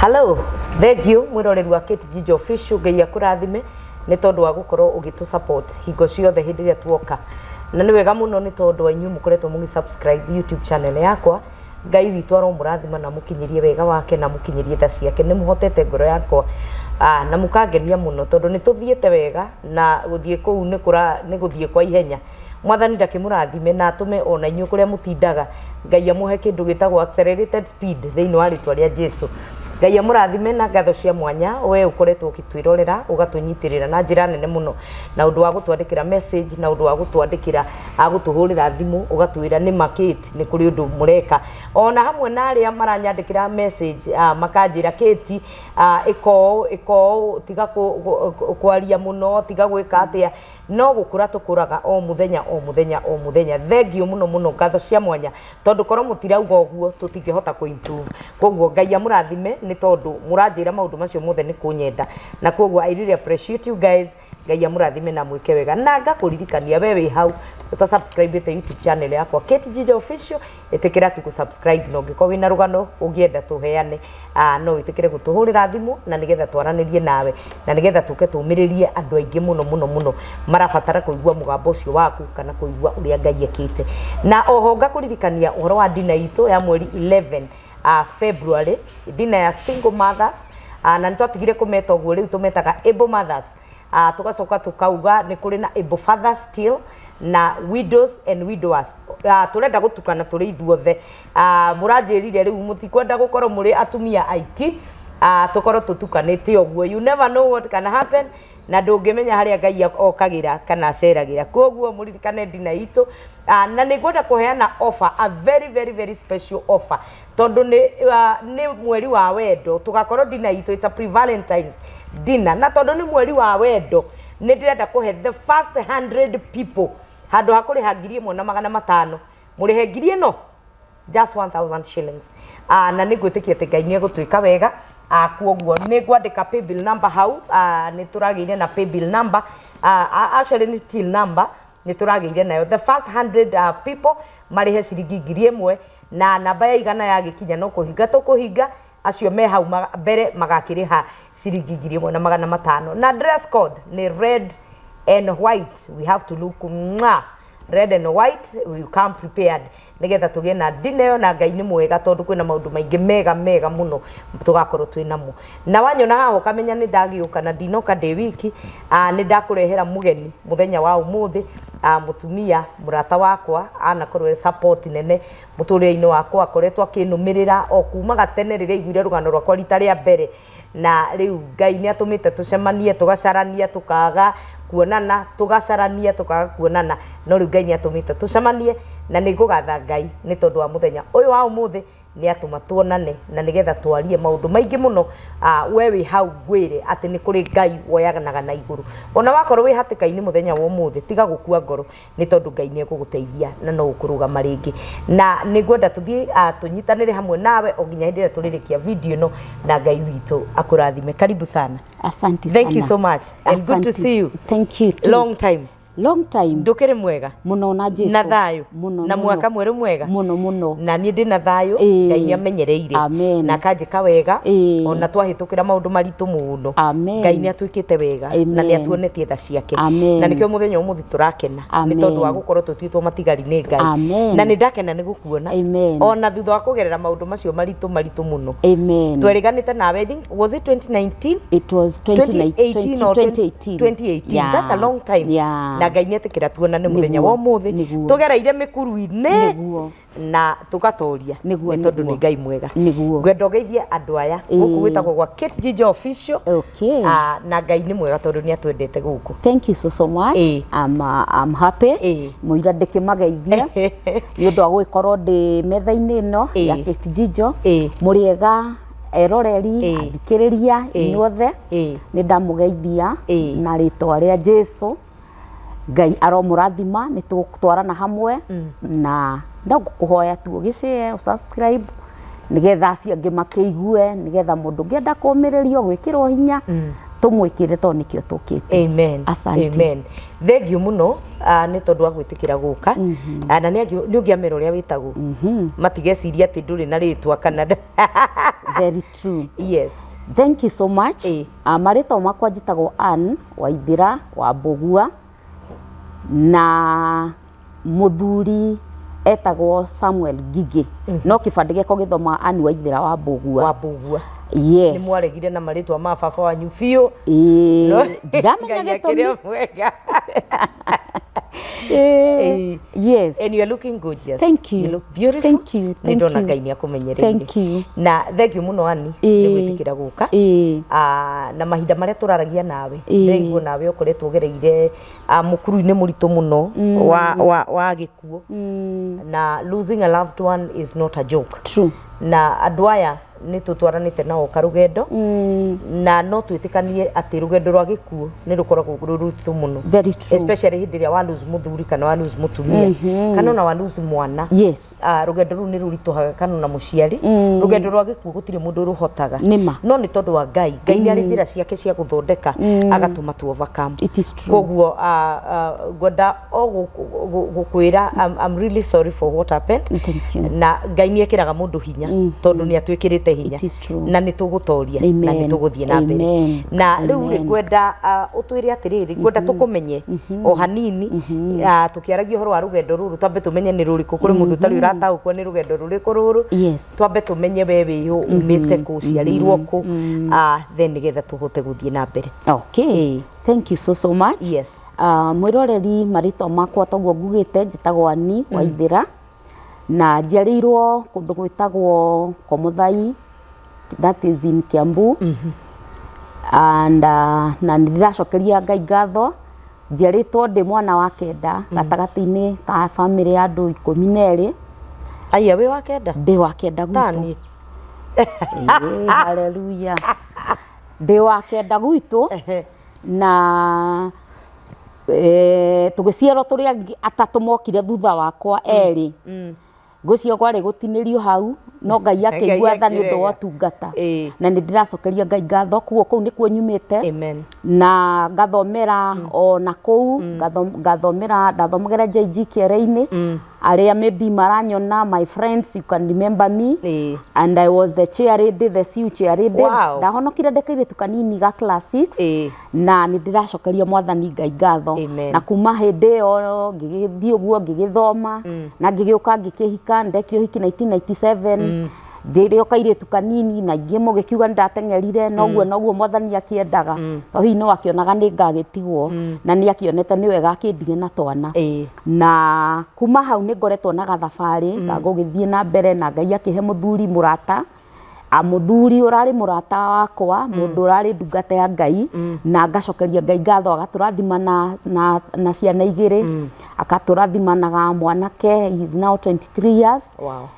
Hello, thank you mwiroreri wa Kate Ginger Official. Ngai akũrathime nĩ tondũ wa gũkorwo ũgĩtũ support hingo ciothe hĩndĩ ĩrĩa tuoka, na nĩ wega mũno nĩ tondũ wa inyuĩ mũkoretwo mũgĩ subscribe YouTube channel yakwa. Ngai witũ aromũrathima na mũkinyĩrie wega wake na mũkinyĩrie tha ciake. Nĩ mũhotete ngoro yakwa na mũkangenia mũno tondũ nĩ tũthiĩte wega na gũthiĩ kũu nĩ kũra nĩ gũthiĩ kwa ihenya. Mwathani ndakĩmũrathime na atũme ona inyuĩ kũrĩa mũtindaga Ngai amũhe kĩndũ gĩtagwo accelerated speed thĩinĩ wa rĩtwa rĩa Jesu. Ngai amũrathime na ngatho cia mwanya we ũkoretwo ũgĩtwĩrorera, ũgatũnyitĩrĩra na njĩra nene mũno na ũndũ wa gũtwandĩkĩra message, na ũndũ wa gũtwandĩkĩra, gũtũhũrĩra thimũ ũgatwĩra nĩ ma Kate nĩ kũrĩ ũndũ mũreka. Ona hamwe na arĩa maranyandĩkĩra message, makanjĩra, "Kate, ĩka ũũ, ĩka ũũ, tiga kwaria mũno, tiga gwĩka atĩa." No gũkũra tũkũraga o mũthenya, o mũthenya, o mũthenya. Thengiũ mũno mũno, ngatho cia mwanya, tondũ korwo mũtirauga ũguo tũtingĩhota kũ improve. Koguo Ngai amũrathime nĩ tondũ mũranjĩra maũndũ macio mothe nĩ kũnyenda, na koguo I really appreciate you guys. Ngai amũrathime na mwĩke wega, na ngakũririkania we wĩ hau ũta subscribe ĩte YouTube channel yakwa Kate Ginger Official, ĩtĩkĩra tu gũ-subscribe, na ũngĩkorwo wĩna rũgano ũngĩenda tũheane, no wĩtĩkĩre gũtũhũrĩra thimũ na nĩgetha twaranĩrie nawe na nĩgetha tũke tũmĩrĩrie andũ aingĩ mũno mũno mũno marabatara kũigua mũgambo ũcio waku kana kũigua ũrĩa Ngai ekĩte. Na oho ngakũririkania ũhoro wa dinner itũ ya mweri 11 February, dinner ya single mothers, na nĩ twatigire kũmeta ũguo, rĩu tũmetaga able mothers. Tũgacoka tũkauga nĩ kũrĩ na able fathers still na widows and widowers. Tũrenda gũtukana tũrĩ ithuothe. Mũranjĩrire rĩu mũtikwenda gũkorwo mũrĩ atumia aiki, tũkorwo tũtukanĩte ũguo. You never know what can happen, na ndũngĩmenya harĩa Ngai okagĩra kana aceragĩra. Koguo mũririkane dinner itũ, na nĩ ngwenda kũheana offer, a very very very special offer, tondũ nĩ mweri wa wendo. Tũgakorwo dinner itũ, it's a pre-Valentines dinner, na tondũ nĩ mweri wa wendo nĩ ndĩrenda kũhe the first 100 people, handũ ha kũrĩha 1500, mũrĩhe ngiri ĩno, just 1000 shillings. Na nĩ ngwĩtĩkia atĩ Ngai nĩ egũtwĩka wega. Kuoguo nĩ ngwandĩka paybill number hau. Nĩ tũragĩire na paybill number, actually nĩ till number nĩ tũragĩire nayo. The first 100 people marĩhe ciringi 1000, na namba ya 100 yagĩkinya no kũhinga tũkũhinga. Acio me hau mbere magakĩrĩha ciringi 1500. Na dress code nĩ red and white. We have to look mwah, red and white. We come prepared nigetha tũgĩe na dinner ĩyo. Na Ngai nĩ mwega tondũ kwĩna maũndũ maingĩ mega mega mũno tũgakorwo twĩ namo. Na wanyona haha ũkamenya nĩ ndagĩũka, na ndinoka ndĩ wiki. Nĩ ndakũrehera mũgeni mũthenya wa ũmũthĩ, mũtumia mũrata wakwa anakorwo e support nene mũtũrĩre-inĩ wakwa, akoretwo akĩnũmĩrĩra o kuma gatene rĩrĩa aiguire rũgano rwakwa rita rĩa mbere, na rĩu Ngai nĩ atũmĩte tũcemanie, tũgacarania, tũkaga kuonana, tũgacarania, tũkaga kuonana, no rĩu Ngai nĩ atũmĩte tũcemanie, na nĩ ngũgatha Ngai nĩ tondũ wa mũthenya ũyũ wa ũmũthĩ nĩ atũma tuonane na nĩgetha twarie maũndũ maingĩ mũno. We wĩ hau ngwĩre atĩ nĩ kũrĩ Ngai woyanaga na igũrũ. Ona wakorwo wĩ hatĩka-inĩ mũthenya wa ũmũthĩ, tiga gũkua ngoro nĩ tondũ Ngai nĩ egũgũteithia na no ũkũrũgama rĩngĩ. Na nĩ ngwenda tũthiĩ tũnyitanĩre hamwe nawe o nginya hĩndĩ ĩrĩa tũrĩrĩkia video ĩno, na Ngai witũ akũrathime. Karibu sana. Asante Thank sana. you so much and good to Asante. see you. Thank you too. Long time. Long time. Ndũkĩrĩ mwega? Mũno na Jesu. Na thayũ? Mũno. Na Mũno. Mwaka mwerũ mwega. Mũno mũno. Na niĩ ndĩ na thayũ. Ngai nĩ amenyereire Amen. na akanjĩka wega, ona twahĩtũkĩra maũndũ maritũ mũno. Amen. Ngai nĩ atwĩkĩte wega na Amen. nĩ atuonetie tha ciake. Amen. Na nĩkĩo mũthenya ũmũthĩ tũrakena nĩ Amen. tondũ wa gũkorwo tũtuĩtwo matigari nĩ Ngai. Amen. Na nĩ ndakena nĩ gũkuona Amen. ona thutha wa kũgerera maũndũ macio maritũ maritũ mũno. Amen. Twerĩganĩte nawe, I think, was it 2019? It was 2018 or 2018. 2018. Yeah. That's a long time. Na Ngai nĩ etĩkĩra tuonane mũthenya wa ũmũthĩ. Tũgereire mĩkuru-inĩ na tũgatoria nĩ tondũ nĩ Ngai mwega. Ngwenda ũgeithie andũ aya gũkũ gwĩtagwo gwa Kate Ginger Official. Na Ngai nĩ mwega tondũ nĩ atwendete gũkũ. Thank you so so much. I'm happy. Mũira ndĩkĩmageithia nĩ ũndũ wa gũgĩkorwo ndĩ metha-inĩ ĩno ya Kate Ginger. Mũrĩega eroreri, athikĩrĩria, inyuothe. Nĩ ndamũgeithia na rĩtwa rĩa Jesu. Ngai aromũrathima, nĩ tũgũtwarana hamwe, na no ngũkũhoya tu ũgĩshare, ũsubscribe, nĩgetha acio angĩ makĩigue, nĩgetha mũndũ ũngĩenda kũmĩrĩrio, gwĩkĩrwo hinya, Tũmwĩkĩre tondũ nĩkĩo tũkĩte. Amen. Asante. Amen. Thank you mũno nĩ tondũ wa gwĩtĩkĩra gũka. Na nĩ ũngĩamera ũrĩa wĩtagwo, matigeciria atĩ ndũrĩ na rĩtwa kana Very true. Yes. Thank you so much. Marĩtwa makwa njĩtagwo Ann Waithĩra wa Mbũgua, na mũthuri etagwo Samuel Ngigĩ, no kĩbandĩ gĩakwa gĩthoma Ann Waithĩra wa Mbũgua. Wa Mbũgua. Yes. Nĩ mwaregire na marĩtwa ma baba wanyu biũ. Ĩĩ, ndiramenya Ngai gĩtũmi. akĩrĩ o mwega. Ĩĩ, yes. And you are looking gorgeous. Thank you. You look beautiful. Thank you. Nĩ Thank ndona you. Ngai nĩ akũmenyereire. Thank you. Na thank you mũno, Ani, nĩ gwĩtĩkĩra gũka. Na mahinda marĩa tũraragia nawe, ndĩraigua nawe ũkoretwo ũgereire mũkuru-inĩ mũritũ mũno wa gĩkuũ, na losing a loved one is not a joke. True. Na andũ aya nĩ tũtwaranĩte nao karũgendo, na no twĩtĩkanie atĩ rũgendo rwa gĩkuũ nĩ rũkoragwo rwĩ rũritũ mũno, Very true. especially hĩndĩ ĩrĩa wa lose mũthuri kana wa lose mũtumia kana ona wa lose mwana. Rũgendo rũu nĩ rũritũhaga, kana ona mũciari. Rũgendo rwa gĩkuũ gũtirĩ mũndũ rũhotaga. Nĩma. No nĩ tondũ wa Ngai, Ngai nĩ arĩ njĩra ciake cia gũthondeka agatũma tu overcome. It is true. Koguo ngwenda o gũkwĩra I'm really sorry for what happened. Thank you. Na Ngai nĩ ekĩraga mũndũ hinya, tondũ nĩ atwĩkĩrĩte hinya. It is true. Na nĩ tũgũtoria na nĩ Amen. tũgũthiĩ na mbere. Amen. Na rĩu rĩ, Amen. ngwenda ũtwĩre atĩrĩrĩ, ngwenda tũkũmenye o hanini, tũkĩaragia ũhoro wa rũgendo rũrũ, twambe tũmenye nĩ rũrĩkũ, kũrĩ mũndũ ũtarĩ ũrataũkwo nĩ rũgendo rũrĩkũ rũrũ. Twambe tũmenye we wĩyũ, umĩte kũ, ũciarĩirwo kũ, then nĩgetha tũhote gũthiĩ na mbere. Okay. Thank you so so much. Mwĩroreri, marĩtwa makwa toguo ngugĩte, njĩtagwo Ani Waithĩra, na njiarĩirwo kũndũ gwĩtagwo Komuthai, that is in Kiambu, and na nĩ ndĩracokeria Ngai ngatho. Njiarĩtwo ndĩ mwana wa kenda gatagatĩ-inĩ ka bamĩrĩ ya andũ 12. Aya, wĩ wa kenda? Ndĩ wa kenda gwitũ. Tani. Ĩĩ, haleluya, ndĩ wa kenda gwitũ. Na tũgĩciarwo tũrĩ angĩ atatũ mokire thutha wakwa erĩ. Ngwĩciria kwarĩ gũtinĩrio hau, no Ngai akĩigua tha nĩ ũndũ wa akĩrega. ũtungata, na nĩ ndĩracokeria Ngai ngatho. Koguo kũu nĩkuo nyumĩte. Amen. Na ngathomera o na kũu, ngathomera, ndathomagĩra JG Kĩere-inĩ. Arĩa maybe maranyona, my friends, you can remember me. And I was the chair lady, the CU chair lady. Ndahonokire ndĩ kairĩtu kanini ga class 6. Na nĩ ndĩracokeria Mwathani Ngai ngatho. Amen. Na kuma hĩndĩ ĩyo ngĩgĩthiĩ ũguo ngĩgĩthoma, na ngĩgĩũka ngĩkĩhika. Ndekire ũhiki 1997 ndĩrĩ o kairĩtu kanini, na ingĩ mũgĩkiuga nĩndateng'erire, noguo noguo Mwathani akĩendaga, to hihi no akĩonaga nĩ ngagĩtigwo, na nĩ akĩonete nĩ wega akĩndige na twana. Na kuma hau nĩ ngoretwo na gathabarĩ ga gũgĩthiĩ na mbere, na Ngai akĩhe mũthuri mũrata, a mũthuri ũrarĩ mũrata wakwa, mũndũ ũrarĩ ndungata ya Ngai, na ngacokeria Ngai ngatho, agatũrathima na ciana igĩrĩ, akatũrathima na mwanake, he is now 23 years.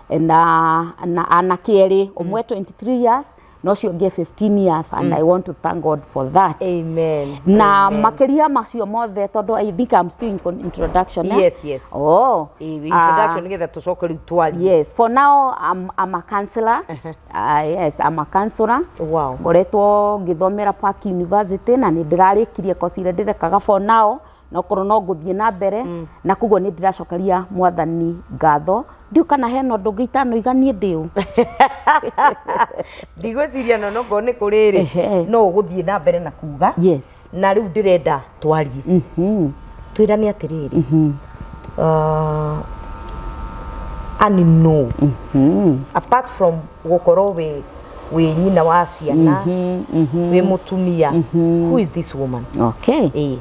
Na anake erĩ, ũmwe 23 years na ũcio ũngĩ 15 years, and I want to thank God for that. Amen. Na Amen. makĩria macio mothe, tondũ I think I'm still in introduction, eh? Yes. Oh. Introduction nĩgetha tũcoke rĩu twarie. Yes, for now I'm a counselor. Yes, I'm a counselor. Ngoretwo ngĩthomera Park University, na nĩ ndĩrarĩkirie course iria ndĩrekaga for now, na okorwo no ngũthiĩ na mbere, na koguo nĩ ndĩracokeria Mwathani ngatho. Ndiũ kana hena ũndũ ũngĩ itanoiga niĩ ndĩ ũ. Ndigwĩciria, no nokorwo nĩ kũrĩ rĩ, no ũgũthiĩ na mbere na kuga. Na rĩu ndĩrenda twarie, twĩrane atĩrĩrĩ, ani no apart from gũkorwo wĩ nyina wa ciana, wĩ mũtumia, who is this woman? Okay. Ĩĩ.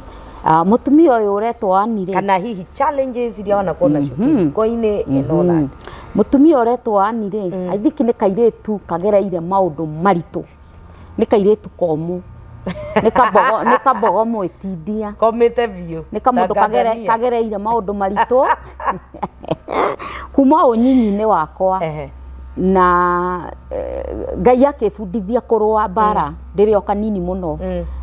Mũtumia ũyũ ũretwo Ann rĩ, Kana hihi challenges iria wanakorwo nacio kĩhiko-inĩ and all that. Mũtumia ũretwo Ann rĩ, I think nĩ kairĩtu kagereire maũndũ maritũ, nĩ kairĩtu komũ, nĩ kambogo mwĩtindia. Komĩte biũ. Nĩ kamũndũ Ta ngandania. Kagereire maũndũ maritũ kuma ũnyinyi-inĩ wakwa. Na Ngai akĩbundithia kũrũa mbara ndĩrĩ o kanini mũno.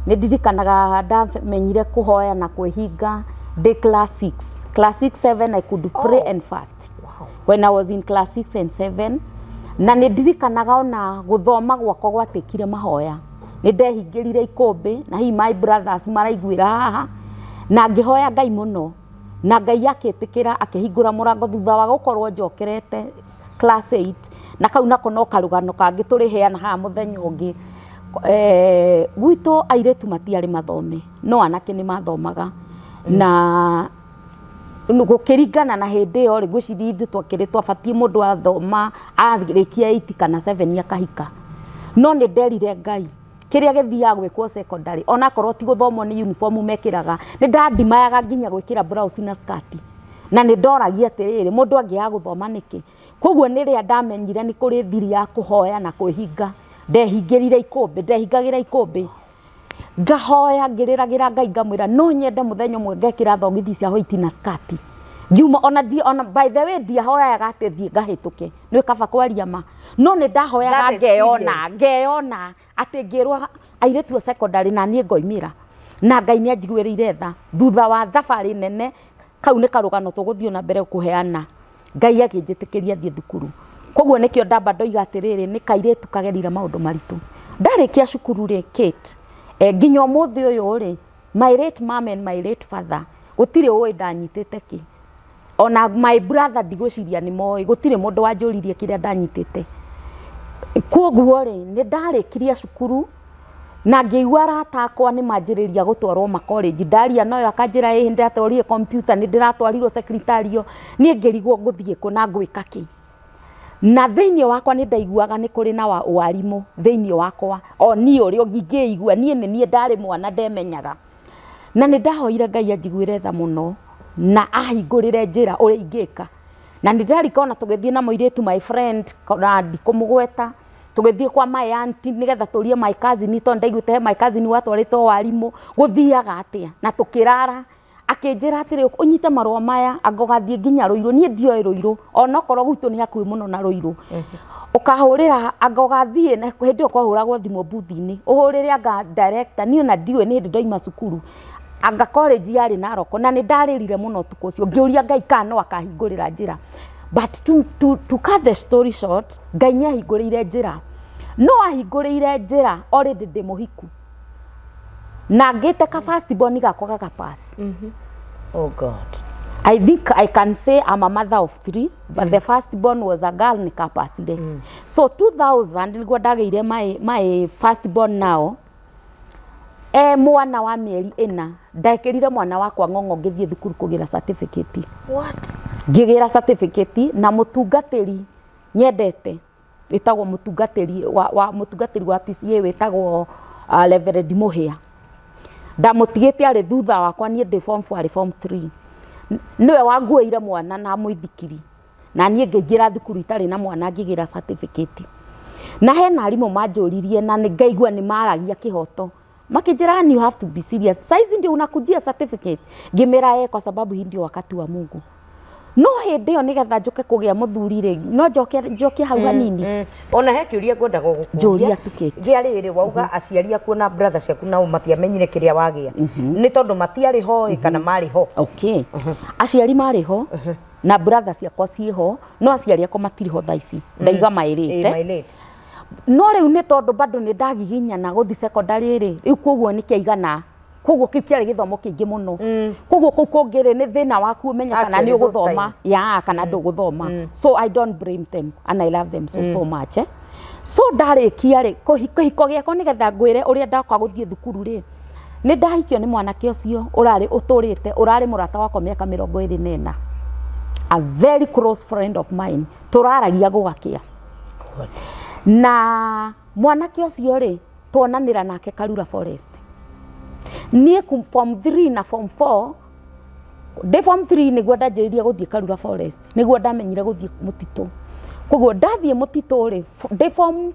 Nĩ ndirikanaga ndamenyire kũhoya na kwĩhinga ndĩ class 6, class 6 7, I could pray and fast when I was in class 6 and 7. Na nĩ ndirikanaga ona gũthoma gwakwa gwatĩkire mahoya. Nĩ ndehingĩrire ikũmbĩ na hihi my brothers maraiguĩra haha, na ngĩhoya Ngai mũno, na Ngai akĩtĩkĩra akĩhingũra mũrango thutha wa gũkorwo njokerete class 8. Na kau nako no karũgano kangĩ tũrĩheana haha mũthenya ũngĩ. Gwitũ airĩtu matiarĩ mathome, no anake nĩ mathomaga. Na gũkĩringana na hĩndĩ ĩyo rĩ, ngwĩciria ithuĩ twakĩrĩ twabatiĩ mũndũ athoma arĩkia 8 kana 7 akahika. No nĩ nderire Ngai kĩrĩa gĩthiaga gwĩkwo secondary, onakorwo ti gũthomwo nĩ uniform mekĩraga, nĩ ndandimayaga nginya gwĩkĩra blouse na skirt. Na nĩ ndoragia atĩrĩrĩ, mũndũ angĩaga gũthoma nĩkĩ? Koguo nĩrĩa ndamenyire nĩ kũrĩ thiri ya kũhoya na kwĩhinga, ndehingĩrire ikũmbĩ, ndehingagĩra ikũmbĩ, ngahoya ngĩrĩragĩra Ngai ngamwĩra no nyende mũthenya ũmwe ngekĩra thogithi cia white na skirt. Ngiuma ona ndi ona by the way ndiahoyaga atĩ thiĩ ngahĩtũke, nĩ kaba kwaria ma, no nĩ ndahoyaga That ngeyona, ngeyona atĩ ngĩrwo airĩtu a secondary na niĩ ngoimĩra. Na Ngai nĩ anjiguĩrĩire tha thutha wa thabarĩ nene. Kau nĩ karũgano tũgũthiĩ na mbere kũheana. Ngai akĩnjĩtĩkĩria thiĩ thukuru. Koguo nĩkĩo ndamba ndoiga atĩrĩrĩ, nĩ kairĩtu kagerire maũndũ maritũ. Ndarĩkia cukuru rĩ, Kate, nginya ũmũthĩ ũyũ rĩ, my late mom and my late father, gũtirĩ ũĩ ndanyitĩte kĩ. Ona my brother ndigwĩciria nĩ moĩ, gũtirĩ mũndũ wanjũririe kĩrĩa ndanyitĩte. Koguo rĩ, nĩ ndarĩkirie cukuru na ngĩigua arata akwa nĩ manjĩrĩria gũtwarwo makorĩnji. Ndaria nayo akanjĩra ĩĩ nĩndatwarire computer, nĩ ndĩratwarirwo secretarial. Niĩ ngĩrigwo ngũthiĩ kũ na ngwĩka kĩ. Na thĩinĩ wakwa nĩ ndaiguaga nĩ kũrĩ na warimũ thĩinĩ wakwa, o niĩ ũrĩa ingĩigua, niĩ nĩ niĩ ndarĩ mwana ndemenyaga. Na nĩ ndahoire Ngai anjiguĩre tha mũno na ahingũrĩre njĩra ũrĩa ingĩka. Na nĩ ndarika ona tũgĩthiĩ na mũirĩtu my friend, na ndikũmũgweta, tũgĩthiĩ kwa my auntie nĩgetha tũrie my cousin, tondũ ndaiguĩte he my cousin watwarĩtwo warimũ, gũthiaga atĩa? Na tũkĩrara, akĩnjĩra atĩrĩ, ũnyite marũa maya anga ũgathiĩ nginya Rũirũ. Niĩ ndioĩ Rũirũ, onokorwo gwitũ nĩ hakuhĩ mũno na Rũirũ. Ũkahũrĩra anga ũgathiĩ, na hĩndĩ ĩyo kwahũragwo thimũ mbuthi-inĩ, ũhũrĩre anga director, niĩ ona ndiũĩ nĩ hĩndĩ ndoima cukuru. Anga college yarĩ Narok, na nĩ ndarĩrire mũno ũtukũ ũcio, ngĩũria Ngai kana no akahingũrĩra njĩra. But to cut the story short, Ngai nĩ ahingũrĩire njĩra. No ahingũrĩire njĩra already ndĩ mũhiku. Na ngĩte ka first born gakwa gaka pass. Oh God. I think I can say I'm a mother of three, but the first born was a girl nikapasire. So 2000 nĩguo ndagĩire my first born now. E mwana wa mĩeri 4 ndekĩrire mwana wakwa ng'ong'o ngĩthiĩ thukuru kũgĩra certificate. What? Ngĩgĩra certificate na mũtungatĩri nyendete wĩtagwo mũtungatĩri wa mũtungatĩri wa PCA wĩtagwo Reverend Mũhĩa. Ndamũtigĩte arĩ thutha wakwa, niĩ ndĩ form 4 arĩ form 3. Nĩwe wanguĩire mwana na mũithikiri, na niĩ ngĩingĩra thukuru itarĩ na mwana ngĩgĩra certificate. Na hena arimũ manjũririe na nĩ ngaigua nĩ maragia kĩhoto, makĩnjĩra you have to be serious, saizi ndio unakujia certificate. Ngĩmera kwa sababu hii ndio wakati wa Mungu. No hĩndĩ ĩyo nĩgetha njũke kũgĩa mũthuri rĩ, no njoke njokie hau hanini. Ona he kĩũria ngwendaga gũkũria. Njũria tu Kate. Gĩa rĩrĩ, wauga aciari aku na brother ciaku nao matiamenyire kĩrĩa wagĩa. Nĩ tondũ matiarĩ ho ĩ kana marĩ ho? Okay. Aciari marĩ ho na brother ciakwa ciĩho, no aciari akwa matirĩ ho thaa ici. Ndaiga maĩrĩte. My late. No rĩu nĩ tondũ bado nĩ ndagiginyana gũthiĩ secondary rĩ, rĩu koguo nĩ kĩaigana. Koguo kĩu kĩarĩ gĩthomo kĩingĩ mũno. Koguo kũu kũngĩ rĩ, nĩ thĩna waku ũmenye kana nĩ Actually, those ũgũthoma times. ya kana ndũgũthoma. So I don't blame them and I love them so so much. So ndarĩkia rĩ, kĩhiko gĩakwa nĩgetha ngwĩre ũrĩa ndakwa gũthiĩ thukuru rĩ, nĩ ndahikio nĩ mwanake ũcio ũrarĩ ũtũrĩte, ũrarĩ mũrata wakwa mĩaka 24. A very close friend of mine, tũraragia gũgakĩa. God. Na mwanake ũcio rĩ, tuonanĩra nake Karura Forest. Niĩ form 3 na form 4, ndĩ form 3 nĩguo ndanjĩrĩirie gũthiĩ Karura Forest, nĩguo ndamenyire gũthiĩ mũtitũ. Koguo ndathiĩ mũtitũ rĩ, ndĩ form,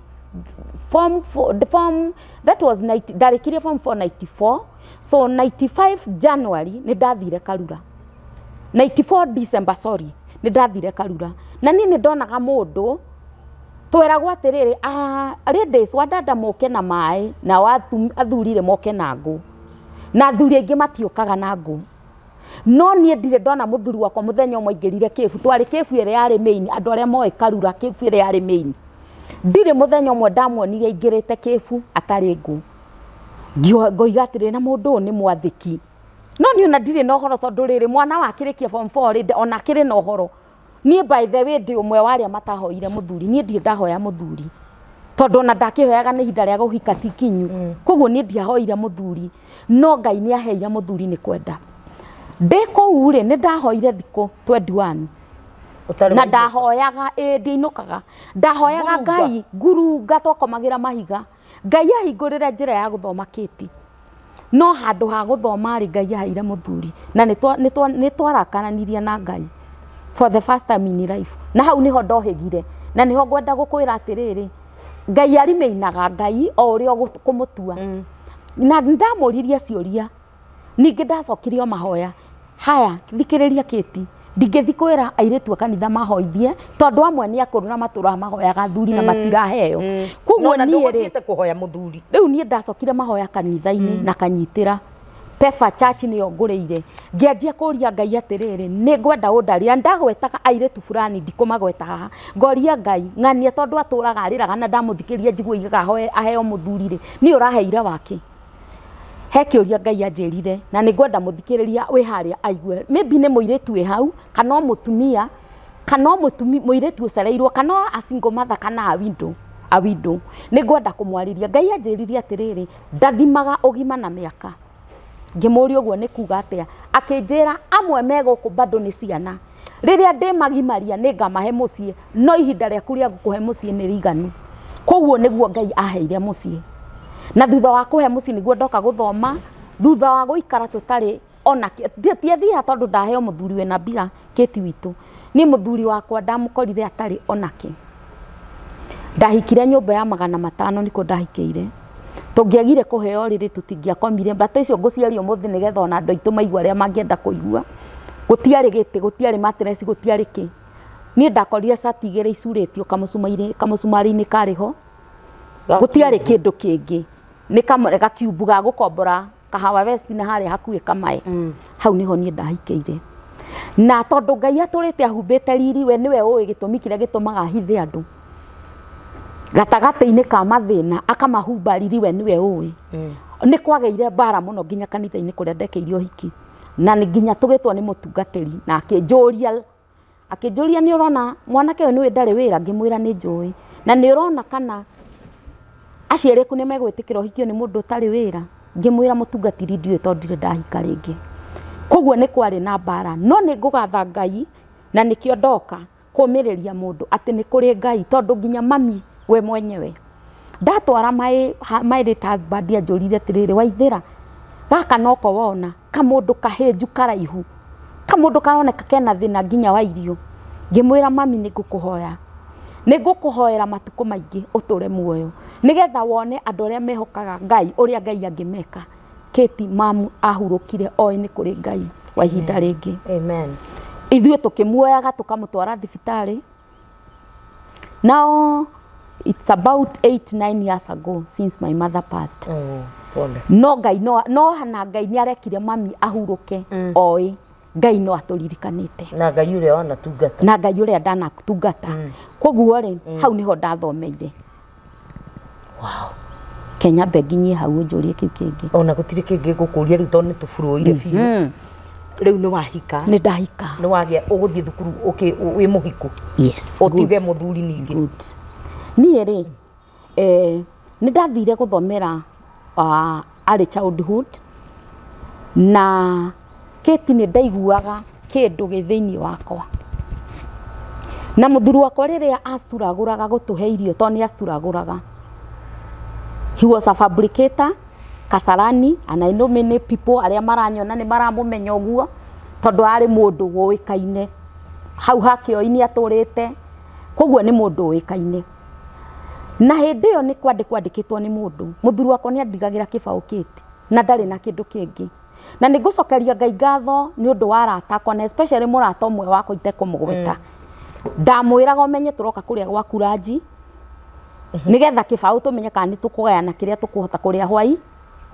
form four, ndĩ form, that was ninety, ndarĩkirie form 4 94, so 95 January nĩ ndathire Karura. 94 December, sorry, nĩ ndathire Karura. Na niĩ nĩ ndonaga mũndũ tweragwo atĩrĩrĩ, ladies wadada moke na maĩ na athuri rĩ moke na ngũ, na athuri aingĩ matiũkaga na ngũ. No niĩ ndirĩ ndona mũthuri wakwa mũthenya ũmwe aingĩrire kĩbu, twarĩ kĩbu ĩrĩa yarĩ main, andũ arĩa moĩ Karura kĩbu ĩrĩa yarĩ main. Ndirĩ mũthenya ũmwe ndamuonire aingĩrĩte kĩbu atarĩ ngũ. Ngoiga atĩrĩ, na mũndũ ũyũ nĩ mwathĩki, no niĩ ona ndirĩ na ũhoro, tondũ rĩrĩ mwana wakĩrĩkia form 4 rĩ, ona akĩrĩ na ũhoro. Niĩ by the way ndĩ ũmwe wa arĩa matahoire mũthuri. Niĩ ndirĩ ndahoya mũthuri, tondũ ona ndakĩhoyaga nĩ ihinda rĩa gũhika ti kinyu. Koguo niĩ ndiahoire mũthuri, no Ngai nĩ aheire mũthuri nĩ kwenda. Ndĩ kũu rĩ, nĩ ndahoire thikũ 21. Ũtarĩ na wainũka. Ndahoyaga, ĩ, ndiinũkaga, ndahoyaga. Ngurunga. Ngai ngurunga twakomagĩra mahiga, Ngai ahingũrĩre njĩra ya gũthoma kĩti. No handũ ha gũthoma rĩ, Ngai aheire mũthuri, na nĩ twarakaranirie na Ngai for the first time in life, na hau nĩho ndohĩgire, na nĩho ngwenda gũkwĩra atĩrĩrĩ, Ngai arimeinaga Ngai o ũrĩa ũkũmũtua. Na ndamũririe ciũria ningĩ, ndacokirie o mahoya haya. Thikĩrĩria kĩti, ndingĩthi kwĩra airĩtu a kanitha mahoithie, tondũ amwe nĩ akũrũ na matũraga mahoyaga athuri na matiraheo. Koguo No na niĩ rĩ, ndũgũthiĩte kũhoya mũthuri. Rĩu niĩ ndacokire mahoya kanitha-inĩ na kanyitĩra Pefa Church, nĩyo ngũrĩire. Ngĩanjia kũria Ngai atĩrĩrĩ, nĩ ngwenda ũndarĩra. Ndagwetaga airĩtu fulani, ndikũmagweta haha. Ngoria Ngai ng'ania, tondũ atũraga arĩraga na ndamũthikĩria njigua igaga ahoe aheo mũthuri rĩ, niĩ ũraheire wake? He kĩũria Ngai anjĩrire, na nĩ ngwenda mũthikĩrĩria wĩ harĩa aigue. Maybe nĩ mũirĩtu wĩ hau, kana o mũtumia, kana o mũirĩtu ũcereirwo, kana o a single mother, kana a widow, a widow. Nĩ ngwenda kũmwarĩria. Ngai anjĩrire atĩrĩrĩ, ndathimaga ũgima na mĩaka. Ngĩmũria ũguo nĩ kuga atĩa? Akĩnjĩra amwe me gũkũ bado nĩ ciana, rĩrĩa ndĩmagimaria nĩ ngamahe mũciĩ, no ihinda rĩaku rĩa gũkũhe mũciĩ nĩ rĩiganu. Koguo nĩguo Ngai aheire mũciĩ, na thutha wa kũhe mũciĩ nĩguo ndoka gũthoma, thutha wa gũikara tũtarĩ ona tiathiaga, tondũ ndaheo mũthuri wĩna mbia. Kĩti witũ, niĩ mũthuri wakwa ndamũkorire atarĩ onake. Ndahikire nyũmba ya 500, nĩkuo ndahikĩire. Tũngĩagire kũheo rĩrĩ, tũtingĩakomire mbata icio ngũciaria ũmũthĩ, nĩgetha ona andũ aitũ maigue arĩa mangĩenda kũigua. Gũtiarĩ gĩtĩ, gũtiarĩ mattress, gũtiarĩ kĩ. Niĩ ndakorire cati igĩrĩ icurĩtio kamũcumarĩ-inĩ karĩ ho. Gũtiarĩ kĩndũ kĩngĩ, nĩ gakiumbu ga gũkombora Kahawa West na harĩa hakuhĩ kamae. Hau nĩho niĩ ndahikĩire, na tondũ Ngai atũrĩte ahumbĩte riri, we nĩwe ũĩ gĩtũmi kĩrĩa gĩtũmaga ahithe andũ gatagatĩ-inĩ ka mathĩna, akamahumba riri, we nĩwe ũĩ. Nĩ kwagĩire mbara mũno nginya kanitha-inĩ kũrĩa ndekĩire ũhiki, na nĩ nginya tũgĩtwo nĩ mũtungatĩri na akĩnjũria, "Nĩ ũrona mwanake ũyũ nĩwe ndarĩ wĩra?" Ngĩmwĩra, "Nĩ njũĩ." "Na nĩ ũrona kana aciari aku nĩ megwĩtĩkĩra ũhikio nĩ mũndũ ũtarĩ wĩra?" Ngĩmwĩra, "Mũtungatĩri, ndiũĩ, tondũ ndirĩ ndahika rĩngĩ." Koguo nĩ kwarĩ na mbara, no nĩ ngũgatha Ngai, na nĩkĩo ndoka kũmĩrĩria mũndũ atĩ nĩ kũrĩ Ngai, tondũ nginya mami we mwenyewe ndatwara my late husband anjũrire atĩrĩrĩ, "Waithĩra gaka noko wona kamũndũ kahĩnju karaihu, kamũndũ karoneka kena thĩna nginya wa irio?" Ngĩmwĩra, "Mami, nĩ ngũkũhoya, nĩ ngũkũhoera matukũ maingĩ ũtũre muoyo, nĩgetha wone andũ arĩa mehokaga Ngai ũrĩa Ngai angĩmeka." Kĩti mamu ahurũkire oĩ nĩ kũrĩ Ngai wa ihinda rĩngĩ. Amen. Ithuĩ tũkĩmuoyaga tũkamũtwara thibitarĩ. Now it's about 8 9 years ago since my mother passed. Oh, pole. No Ngai no na Ngai nĩ arekire mami ahurũke oĩ Ngai no atũririkanĩte. Na Ngai ũrĩa wanatungata. Na Ngai ũrĩa ndanatungata. Koguo rĩ, hau nĩho ndathomeire. Kenya mbe nginyie hau, ũnjũrie kĩu kĩngĩ. Ona gũtirĩ kĩngĩ ngũkũria rĩu, tondũ nĩ tũburuire biũ. Rĩu nĩ wahika? Nĩ ndahika. Nĩ wagĩa, ũgũthiĩ thukuru wĩ mũhiku? Yes. Ũtige mũthuri ningĩ? Good. Niĩ rĩ, nĩ ndathire gũthomera early childhood, na kĩti nĩ ndaiguaga kĩndũ gĩ thĩinĩ wakwa, na mũthuri wakwa rĩrĩa acturagũraga gũtũhe irio, tondũ nĩ acturagũraga, he was a fabricator Kasarani, and I know many people arĩa maranyona nĩ maramũmenya ũguo, tondũ arĩ mũndũ ũĩkaine hau hakĩoi-inĩ atũrĩte. Koguo nĩ mũndũ ũĩkaine, na hĩndĩ ĩyo nĩ kwandĩkwo andĩkĩtwo nĩ mũndũ. Mũthuri wakwa nĩ andigagĩra kĩbaũ kĩti na ndarĩ na kĩndũ kĩngĩ, na nĩ ngũcokeria Ngai ngatho nĩ ũndũ wa arata akwa, na especially mũrata ũmwe wakwa itekũmũgweta. Ndamwĩraga, "Ũmenye tũroka kũrĩa gwaku ranji, nĩgetha kĩbaũ tũmenye kana nĩ tũkũgayana kĩrĩa tũkũhota kũrĩa hwainĩ."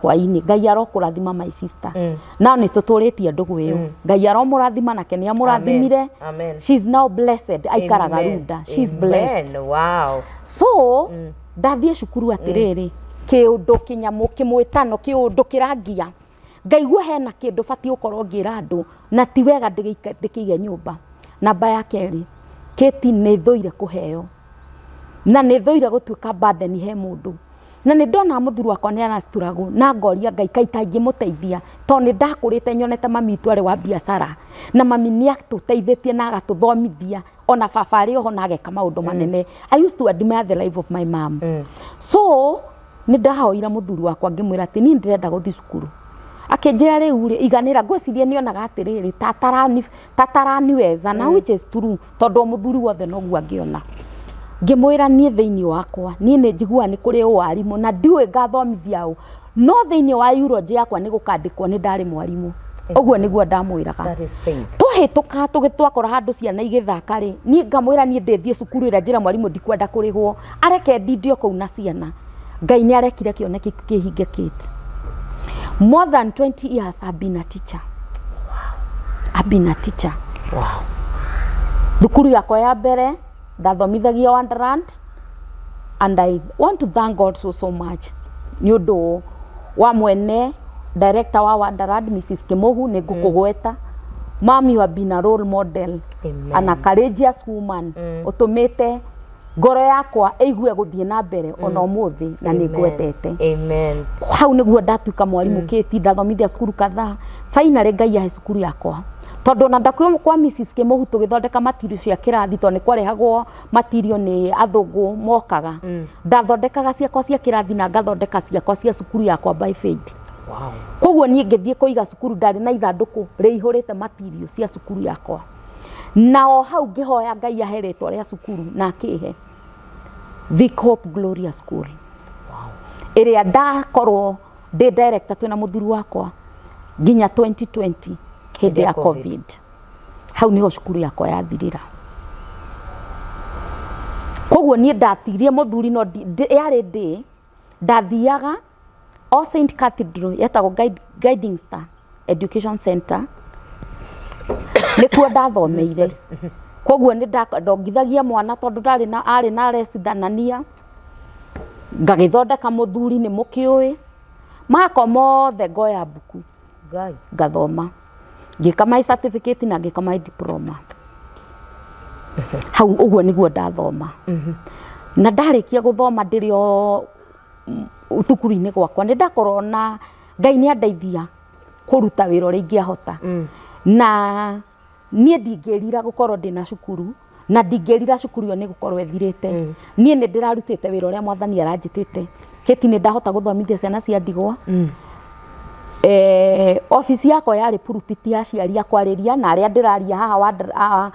Ngai arokũrathima, my sister. No nĩ tũtũrĩtie ndũgũ ĩyo. Ngai aromũrathima, nake nĩ amũrathimire. Amen. She's now blessed, aikaraga Amen. Runda. She's blessed. Amen. Wow. So ndathiĩ cukuru atĩrĩrĩ, Kĩũndũ kĩnyamũ kĩmwĩtano kĩũndũ kĩrangia ngaigua hena kĩndũ batiĩ gũkorwo ngĩra andũ na ti wega ndĩkĩige nyũmba. Namba ya kerĩ, Kate nĩ thũire kũheo na nĩ thũire gũtuĩka burden he mũndũ. Na nĩ ndona mũthuri wakwa nĩ arastruggle na ngoria Ngai kaĩ itangĩmũteithia tondũ nĩ ndakũrĩte nyonete mami witũ arĩ wa biacara na mami nĩ atũteithĩtie na agatũthomithia ona baba arĩ oho na ageka maũndũ manene. I used to admire the life of my mom. So nĩ ndahoire mũthuri wakwa ngĩmwĩra atĩ niĩ ndĩrenda gũthiĩ cukuru. Akĩnjĩra rĩu rĩ iganĩra, ngwĩciria nĩ onaga atĩrĩrĩ tataraniweza na which is true tondũ o mũthuri wothe noguo angĩona. Ngĩmwĩra niĩ thĩinĩ wakwa niĩ nĩ njiguaga nĩ kũrĩ ũwarimũ na ndiũĩ ngathomithia ũ, no thĩinĩ wa eulogy yakwa nĩ gũkandĩkwo nĩ ndarĩ mwarimũ. Ũguo nĩguo ndamwĩraga. That is faith. Twahĩtũka twakora handũ ciana igĩthaka rĩ, niĩ ngamwĩra niĩ ndĩthiĩ cukuru ĩrĩa njĩre mwarimũ ndikwenda kũrĩhwo, areke ndindie kũu na ciana. Ngai nĩ arekire kĩoneki kĩhinge Kate. More than 20 years I've been a teacher. I've been a teacher. Thukuru yakwa ya mbere ndathomithagia Wonderland and I want to thank God so so much nĩ ũndũ wa mwene director wa Wonderland Mrs. Kĩmũhu nĩ ngũkũgweta. Mom, you have been a role model. Amen. And a courageous woman. Ũtũmĩte ngoro yakwa ĩigue gũthiĩ na mbere ona ũmũthĩ na nĩ ngwendete. Amen. Hau nĩguo ndatuĩka mwarimũ Kate, ndathomithia cukuru kadhaa. Finally Ngai ahe cukuru yakwa tondũ ona ndakwĩ kwa Mrs. Kĩmũhu tũgĩthondeka material cia kĩrathi tondũ nĩ kwarehagwo material nĩ athũngũ mokaga. Ndathondekaga ciakwa cia kĩrathi na ngathondeka ciakwa cia cukuru yakwa by faith. Koguo niĩ ngĩthiĩ kũiga cukuru ndarĩ na ithandũkũ rĩihũrĩte material cia cukuru yakwa. Na o hau ngĩhoya Ngai ahe rĩtwa rĩa cukuru na akĩhe Vic Hope Gloria School. Ĩrĩa ndakorwo ndĩ director twĩna mũthuri wakwa nginya 2020 hĩndĩ ya COVID. Hau niho cukuru yakwa yathirĩra. Koguo niĩ ndatigirie mũthuri no yarĩ ndĩ ndathiaga All Saint Cathedral yetagwo Guiding Star Education Center nĩkuo ndathomeire. Koguo nĩ ndongithagia mwana tondũ ndarĩ na arĩ na recidanania ngagĩthondeka mũthuri nĩ mũkĩũĩ makwa mothe ngoya mbuku ngathoma ngĩka my certificate na ngĩka my diploma. Hau ũguo nĩguo ndathoma. Na ndarĩkia gũthoma ndĩrĩ o thukuru-inĩ gwakwa nĩ ndakorwo na Ngai nĩ andeithia kũruta wĩra ũrĩa ingĩahota. Na niĩ ndingĩrira gũkorwo ndĩna cukuru na ndingĩrira cukuru ĩyo nĩ gũkorwo ĩthirĩte. Niĩ nĩ ndĩrarutĩte wĩra ũrĩa mwathani aranjĩtĩte. Kĩti nĩ ndahota gũthomithia ciana cia ndigwa. Obici yakwa yarĩ pulpit ya aciari a kwarĩria na arĩa ndĩraria haha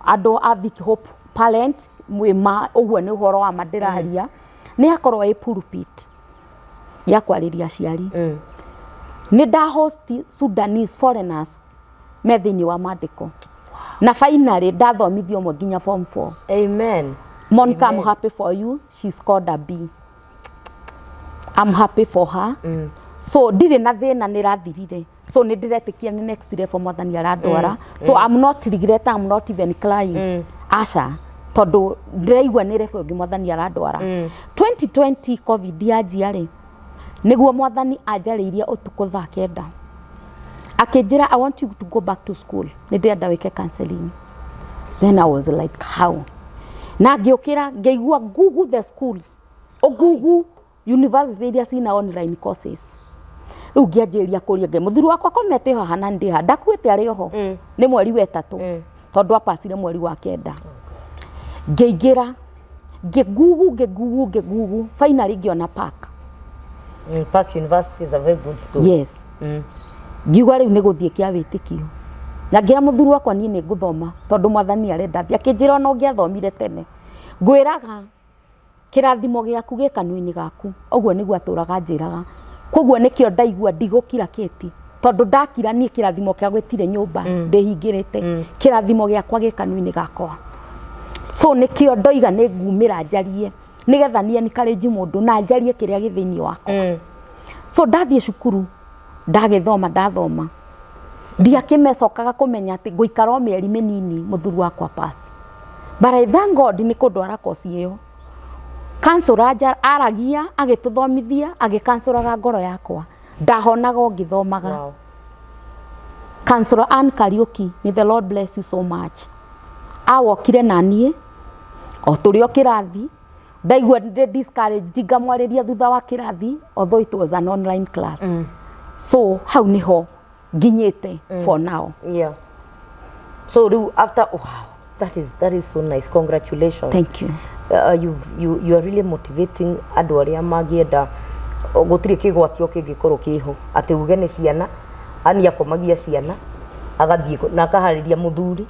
andũ a Vic Hope parent mwĩma ũguo nĩ ũhoro wa ma ndĩraria. Nĩ yakorwo ĩ pulpit ya kwarĩria aciari. Nĩ nda host Sudanese foreigners me thĩinĩ wa mandĩko. Na finally ndathomithia ũmwe nginya form 4. Amen. Monica, I'm happy for you. She's called a B. I'm happy for her. So ndirĩ na thĩna nĩ rathirire. So nĩ ndĩretĩkia nĩ next level mwathani arandwara. So I'm not regret, I'm not even crying. Aca tondũ ndĩraigua nĩ level ĩngĩ mwathani arandwara. 2020 COVID yanjia rĩ, nĩguo mwathani anjarĩirie ũtukũ thaa 9. Akĩnjĩra I want you to go back to school. Nĩ ndĩrenda wĩke counseling. Then I was like how? Na ngĩũkĩra ngĩigua Google the schools. Google university iria cina online courses. Rĩu ngĩanjĩrĩria kũria Ngai mũthuri wakwa komete haha na ndĩ haha ndakuĩte arĩ oho. Nĩ mweri wa 3 tondũ apacire mweri wa 9. Ngĩingĩra ngĩgugu ngĩgugu ngĩgugu finally ngĩona Park. Park University is a very good school. Yes. Ngiuga rĩu nĩ gũthiĩ kĩa wĩtĩkio. Na ngĩra mũthuri wakwa niĩ nĩ ngũthoma tondũ mwathani arenda thiĩ. Akĩnjĩra ona ũngĩathomire tene. Ngwĩraga kĩrathimo gĩaku gĩ kanua-inĩ gaku. Ũguo nĩguo atũraga anjĩraga. Koguo nĩkĩo ndaigua ndigũkira Kate. Tondũ ndakira niĩ kĩrathimo kĩa gĩtirĩ nyũmba ndĩhingĩrĩte. Kĩrathimo gĩakwa gĩ kanua-inĩ gakwa. So nĩkĩo ndoiga nĩ ngumĩra njarie nĩgetha niĩ encourage mũndũ na njarie kĩrĩa gĩ thĩinĩ wakwa. So ndathiĩ cukuru ndagĩthoma ndathoma ndiakĩmecokaga kũmenya atĩ ngũikara o mĩeri mĩnini mũthuri wakwa pass. But I thank God nĩ kũndwara kosi ĩyo. Counselor aragia agĩtũthomithia, agĩkansũraga ngoro yakwa, ndahonaga o ngĩthomaga. Counselor Ann Kariuki, may the Lord bless you so much. Awokire na niĩ o tũrĩ o kĩrathi, ndaigua ndĩ discouraged ngamwarĩria thutha wa kĩrathi, although it was an online class. So hau niho nginyĩte for now. Yeah. So rĩu after, wow, that is so nice. Congratulations. Thank you. You are really motivating andũ arĩa mangĩenda. Gũtirĩ kĩgwatio kĩngĩkorwo kĩho atĩ uge nĩ ciana ani akomagia ciana agathiĩ na akaharĩria mũthuri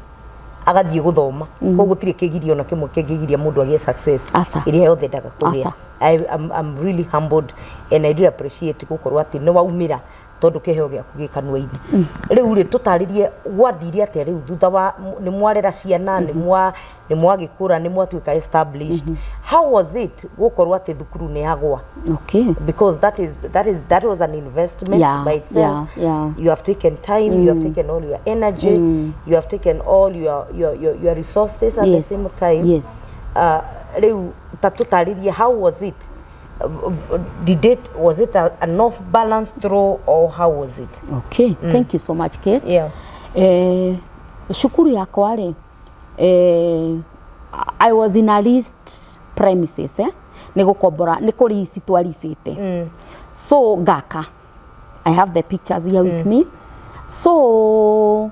agathiĩ gũthoma. Koguo gũtirĩ kĩgirio ona kĩmwe kĩngĩgiria mũndũ agĩe success Aca. ĩrĩa yothe endaga kũgĩa. Aca. I'm really humbled and I really appreciate gũkorwo atĩ nĩ waumĩra tondũ kĩheo gĩaku gĩ kanua-inĩ. Rĩu rĩ, tũtarĩrie gwathire atĩa rĩu thutha wa nĩ mwarera ciana, nĩ mwagĩkũra, nĩ mwatuĩka established. How was it gũkorwo atĩ thukuru nĩ yagwa? Because that was an investment by itself. You have taken time, you have taken all your energy, you have taken all your resources at the same time. Rĩu ta tũtarĩrie, how was it? Did it was it an off balance throw or how was it? Okay, thank you so much, Kate. Cukuru yakwa rĩ, I was in a leased premises, eh? Nĩ gũkombora, nĩ kũrici twaricĩte. So ngaka, I have the pictures here with me. So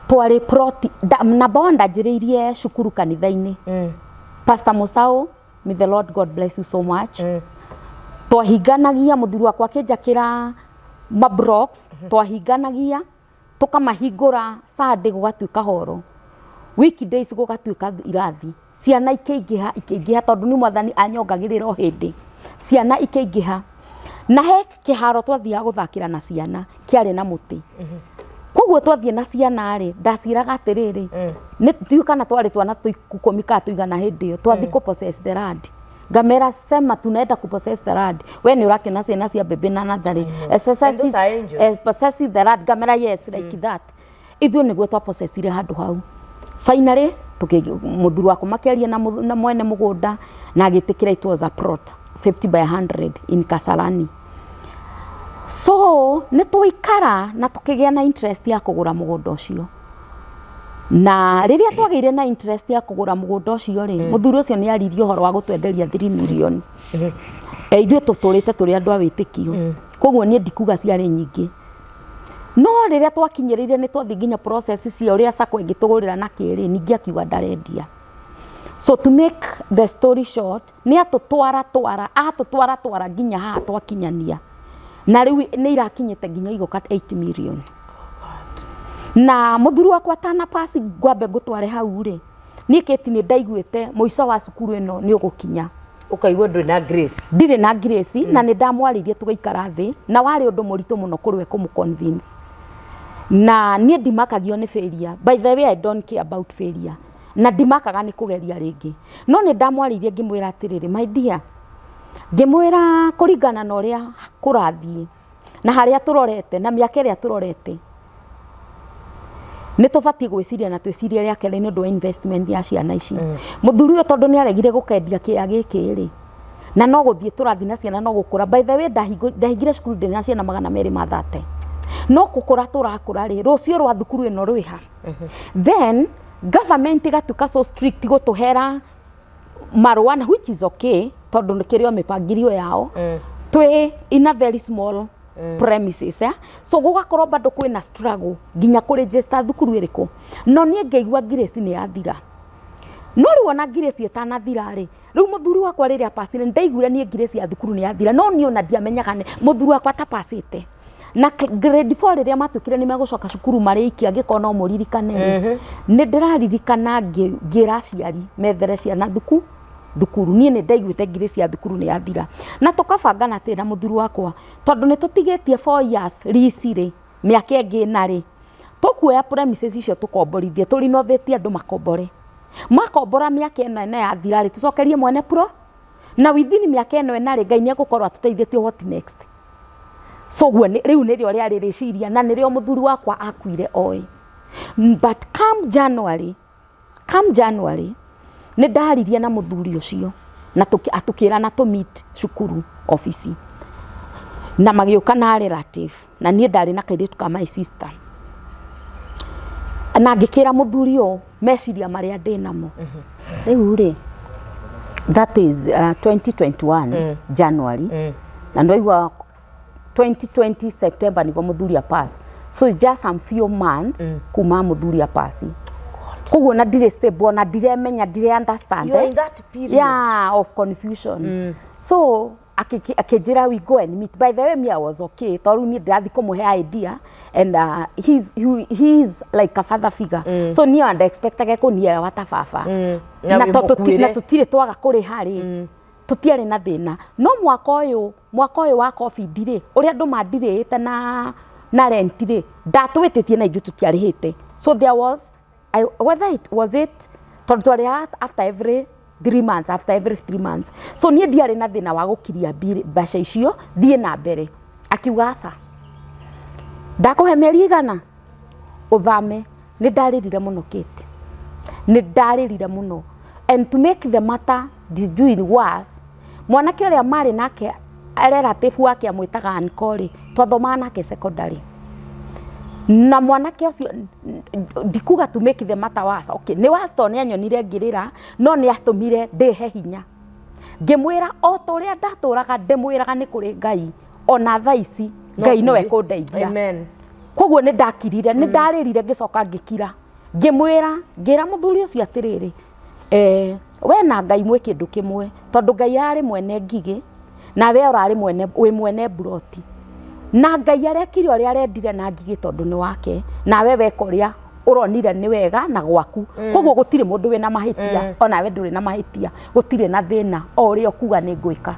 twarĩ plot number one, ndanjĩrĩirie cukuru kanitha-inĩ. Pastor Musau, may the Lord God bless you so much. Twahinganagia, mũthuri wakwa akĩnjakĩra mablocks, twahinganagia tũkamahingũra Sunday gũgatuĩka horo, weekdays gũgatuĩka irathi. Ciana ikĩingĩha, ikĩingĩha, tondũ nĩ Mwathani anyongagĩrĩra o hĩndĩ, ciana ikĩingĩha. Na he kĩharo twathiaga gũthakĩra na ciana kĩarĩ na mũtĩ. Koguo twathiĩ na ciana rĩ, ndaciĩraga atĩrĩrĩ, nĩ ndiũĩ kana twarĩ twana tũikũmi kana tũigana hĩndĩ ĩyo, twathiĩ kũ possess the land. Ngamera, "Sema tunaenda ku possess the land." We nĩ ũrakĩona ciana cia mbembe na natharĩ. And those are angels. Possess the land. Ngamera, "Yes, like that." Ithuĩ nĩguo twapossessire handũ hau. Finally mũthuri wakwa makĩaria na mwene mũgũnda na agĩtĩkĩra. It was a plot 50 by 100 in Kasarani. So nĩ tũikara na tũkĩgĩa na interest ya kũgũra mũgũnda ũcio. Na rĩrĩa twagĩire na interest ya kũgũra mũgũnda ũcio rĩ, mũthuri ũcio nĩ aririe ũhoro wa gũtwenderia 3 million. Ithuĩ tũtũrĩte tũrĩ andũ a wĩtĩkio, koguo niĩ ndikuga ciarĩ nyingĩ, no rĩrĩa twakinyĩrĩire nĩ twathiĩ nginya process cia ũrĩa sacco ĩngĩtũgũrĩra na kĩrĩ, ningĩ akiuga ndarendia. So to make the story short, nĩ atũtwara twara, atũtwara twara nginya haha twakinyania, na rĩu nĩ irakinyĩte nginya igoka 8 million. Na mũthuri wakwa tana pasi, ngwambe ngũtware hau rĩ, niĩ Kate nĩ ndaiguĩte mũico wa cukuru ĩno nĩ ũgũkinya. Ũkaigua ndũrĩ na grace. Ndirĩ na grace. Na nĩ ndamwarĩirie, tũgaikara thĩ, na warĩ ũndũ mũritũ mũno kũrĩ we kũmũ-convince. Na niĩ ndimakagio nĩ failure. By the way, I don't care about failure, na ndimakaga nĩ kũgeria rĩngĩ. No nĩ ndamwarĩirie ngĩmwĩra atĩrĩrĩ, "My dear," ngĩmwĩra, "kũringana na ũrĩa kũrathiĩ na harĩa tũrorete na mĩaka ĩrĩa tũrorete, nĩ tũbatiĩ gwĩciria na twĩcirie rĩa kerĩ nĩ ũndũ wa investment ya ciana ici." Mũthuri ũyũ tondũ nĩ aregire gũkendia kĩea gĩkĩ rĩ, na no gũthiĩ tũrathiĩ na ciana no gũkũra. By the way, ndahingire cukuru ndĩ na ciana 230, no gũkũra tũrakũra rĩ, rũciũ rwa thukuru ĩno rwĩha? Then government ĩgatuĩka so strict gũtũhera marũa, na which is okay tondũ nĩ kĩrĩ o mĩbangilio yao. Twĩ in a very small premises, eh? So gũgakorwo bado kwĩna struggle nginya kũregister thukuru ĩrĩkũ. No niĩ ngĩigua grace nĩ yathira. No rĩu ona grace ĩtanathira rĩ, rĩu mũthuri wakwa rĩrĩa pasire, ndaiguire niĩ grace ya thukuru nĩ yathira, no niĩ ona ndiamenyaga nĩ mũthuri wakwa atapacĩte na grade 4 rĩrĩa matuĩkire nĩ megũcoka cukuru marĩ iki. Angĩkorwo no mũririkane rĩ, nĩ ndĩraririkana ngĩra aciari methere ciana thukuru. Niĩ nĩ ndaiguĩte grace ya thukuru nĩ yathira, na tũkabangana atĩrĩ na mũthuri wakwa, tondũ nĩ tũtigĩtie 4 years lease rĩ, mĩaka ĩngĩ ĩna rĩ, tũkuoya premises icio tũkomborithie, tũrenovate, andũ makombore. Makombora, mĩaka ĩno ĩna yathira rĩ, tũcokerie mwene pro, na within mĩaka ĩno ĩna rĩ, Ngai nĩ egũkorwo atũteithĩtie what next. So guo rĩu nĩrĩo rĩarĩ rĩciria, na nĩrĩo mũthuri wakwa akuire oĩ. But come January, come January, nĩ ndaririe na mũthuri ũcio. Na tũkĩrana tũ meet cukuru obici, na magĩũka na relative, na niĩ ndarĩ na kairĩtu ka my sister, na ngĩkĩra mũthuri ũyũ meciria marĩa ndĩ namo rĩu rĩ. That is 2021 January, na ndwaigua 2020 September nĩguo mũthuri a pass, so it's just some few months kuma mũthuri a pass. Koguo na ndirĩ stable, na ndiremenya, ndirĩ understand. You are in that period. Yeah, of confusion. So akĩnjĩra we go and meet. By the way, me, I was okay, tondũ niĩ ndĩrathiĩ kũmũhe idea and he's like a father figure, so niĩ and expectage kũnielewa ta baba. Na Na wĩ tondũ mũkuĩre. Na tũtirĩ twaga kũrĩha rĩ, tũtiarĩ na thĩna. No mwaka ũyũ wa COVID rĩ, ũrĩa andũ mandirĩte na rent rĩ, ndatwĩtĩtie na ithuĩ tũtiarĩhĩte. So there was I, whether it was it tondũ twarĩhaga after every 3 months, after every 3 months, so niĩ ndiarĩ na thĩna wa gũkiria mbeca icio thiĩ na mbere. Akiuga, "Aca, ndakũhe mĩeri igana ũthame." Nĩ ndarĩrire mũno, Kate, nĩ ndarĩrire mũno. And to make the matter doing worse, mwanake ũrĩa marĩ nake, relative wake amwĩtaga uncle, twathomaga nake secondary, na mwanake ũcio, ndikuga to make the matter worse, okay, nĩ worse tondũ nĩ anyonire ngĩrĩra, no nĩ atũmire ndĩhe hinya. Ngĩmwĩra o ta ũrĩa ndatũraga ndĩmwĩraga nĩ kũrĩ Ngai, ona thaa ici Ngai no ekũndeithia. Amen. Koguo nĩ ndakirire, nĩ ndarĩrire, ngĩcoka ngĩkira, ngĩmwĩra, ngĩra mũthuri ũcio atĩrĩrĩ, we na Ngai mwĩ kĩndũ kĩmwe, tondũ Ngai ararĩ mwene ngigĩ na we ũrarĩ mwene, wĩ mwene mburoti, na Ngai arekire ũrĩa arendire na ngigĩ tondũ nĩ wake, nawe weka ũrĩa ũronire nĩ wega na gwaku. Koguo gũtirĩ mũndũ wĩna mahĩtia, onawe ndũrĩ na mahĩtia, gũtirĩ na thĩna, o ũrĩa ũkuga nĩ ngwĩka.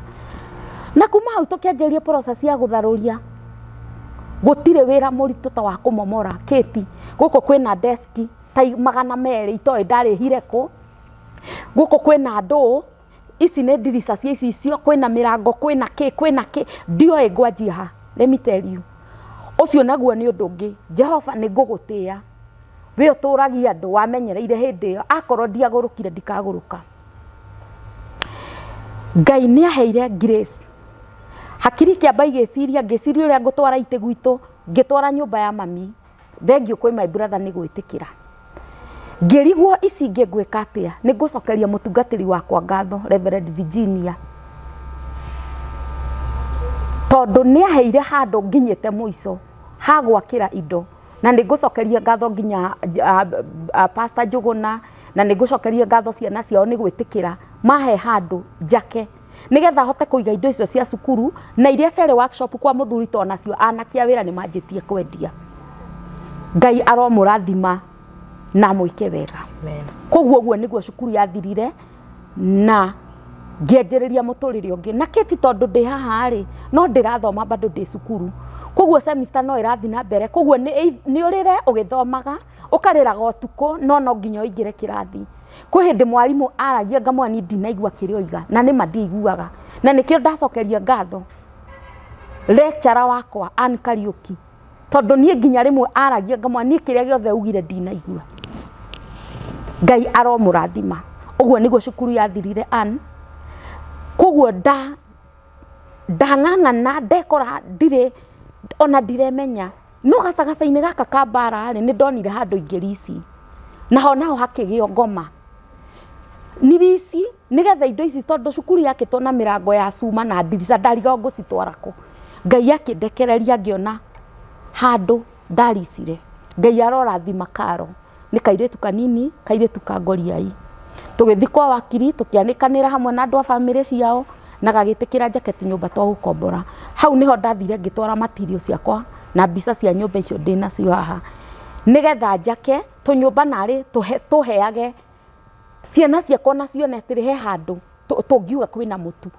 Na kuma hau tũkĩanjĩrĩria process ya gũtharũria. Gũtirĩ wĩra mũritũ ta wa kũmomora, Kĩti. Gũkũ kwĩna deski ta 200, itoĩ ndarĩhire kũ. Gũkũ kwĩna ndũũ, ici nĩ ndirica cia icicio, kwĩna mĩrango, kwĩna kĩ, kwĩna kĩ, ndioĩ ngwanjia ha. Let me tell you, ũcio naguo nĩ ũndũ ũngĩ. Jehova, nĩ ngũgũtĩĩa, we ũtũragia andũ wamenyereire hĩndĩ ĩyo. Akorwo ndiagũrũkire, ndikagũrũka. Ngai nĩ aheire grace. Hakiri kĩamba igĩciria, ngĩciria ũrĩa ngũtwara itĩ gwitũ, ngĩtwara nyũmba ya mami. Thengiũ kwĩ my brother nĩ gwĩtĩkĩra. Ngĩrigwo ici ingĩ ngwĩka atĩa. Nĩ ngũcokeria mũtungatĩri wakwa ngatho, Reverend Virginia, tondũ nĩ aheire handũ nginyĩte mũico ha gwakĩra indo. Na nĩ ngũcokeria ngatho nginya Pastor Njũgũna, na nĩ ngũcokeria ngatho ciana ciao nĩ gwĩtĩkĩra mahe handũ njake nĩgetha hote kũiga indo icio cia cukuru na iria ciarĩ workshop kwa mũthuri, tondũ nacio anake a wĩra nĩ manjĩtie kwendia. Ngai aromũrathima na amwĩke wega. Amen. Koguo ũguo nĩguo cukuru yathirire na ngĩanjĩrĩria mũtũrĩre ũngĩ. Na kĩti tondũ ndĩ haha rĩ, no ndĩrathoma bado, ndĩ cukuru, koguo semester no ĩrathiĩ na mbere. Koguo nĩ ũrĩre ũgĩthomaga, ũkarĩraga ũtukũ, no nginya ũingĩre kĩrathi. Kwĩ hĩndĩ mwarimũ aragia ngamwĩra niĩ ndinaigua kĩrĩa oiga, na nĩma ndiiguaga. Na nĩkĩo ndacokeria ngatho lecturer wakwa Ann Kariuki, tondũ niĩ nginya rĩmwe aragia ngamwĩra niĩ kĩrĩa gĩothe ugire ndinaigua. Ngai aromũrathima. Ũguo nĩguo cukuru yathirire, Ann. Koguo ndang'ang'ana, ndekora ndirĩ ona ndiremenya, no gacagaca-inĩ gaka ka mbara rĩ, nĩ ndonire handũ ingĩrici, naho naho hakĩgĩo ngoma nirici nĩgetha indo ici, tondũ cukuru yakĩtwo na mĩrango ya cuma na ndirica, ndarigagwo ngũcitwara kũ. Ngai akĩndekereria, ngĩona handũ ndaricire. Ngai arorathima Karo, nĩ kairĩtu kanini, kairĩtu ka ngoriai. Tũgĩthiĩ kwa wakiri, tũkĩanĩkanĩra hamwe na andũ a bamĩrĩ ciao, na gagĩtĩkĩra njake tũnyũmba twa gũkombora. Hau nĩho ndathire ngĩtwara material ciakwa na mbica cia nyũmba icio ndĩ nacio haha, nĩgetha njake tũnyũmba narĩ tũheage ciana ciakwa na cione atĩrĩ, he handũ tũngiuga kwĩna mũtu.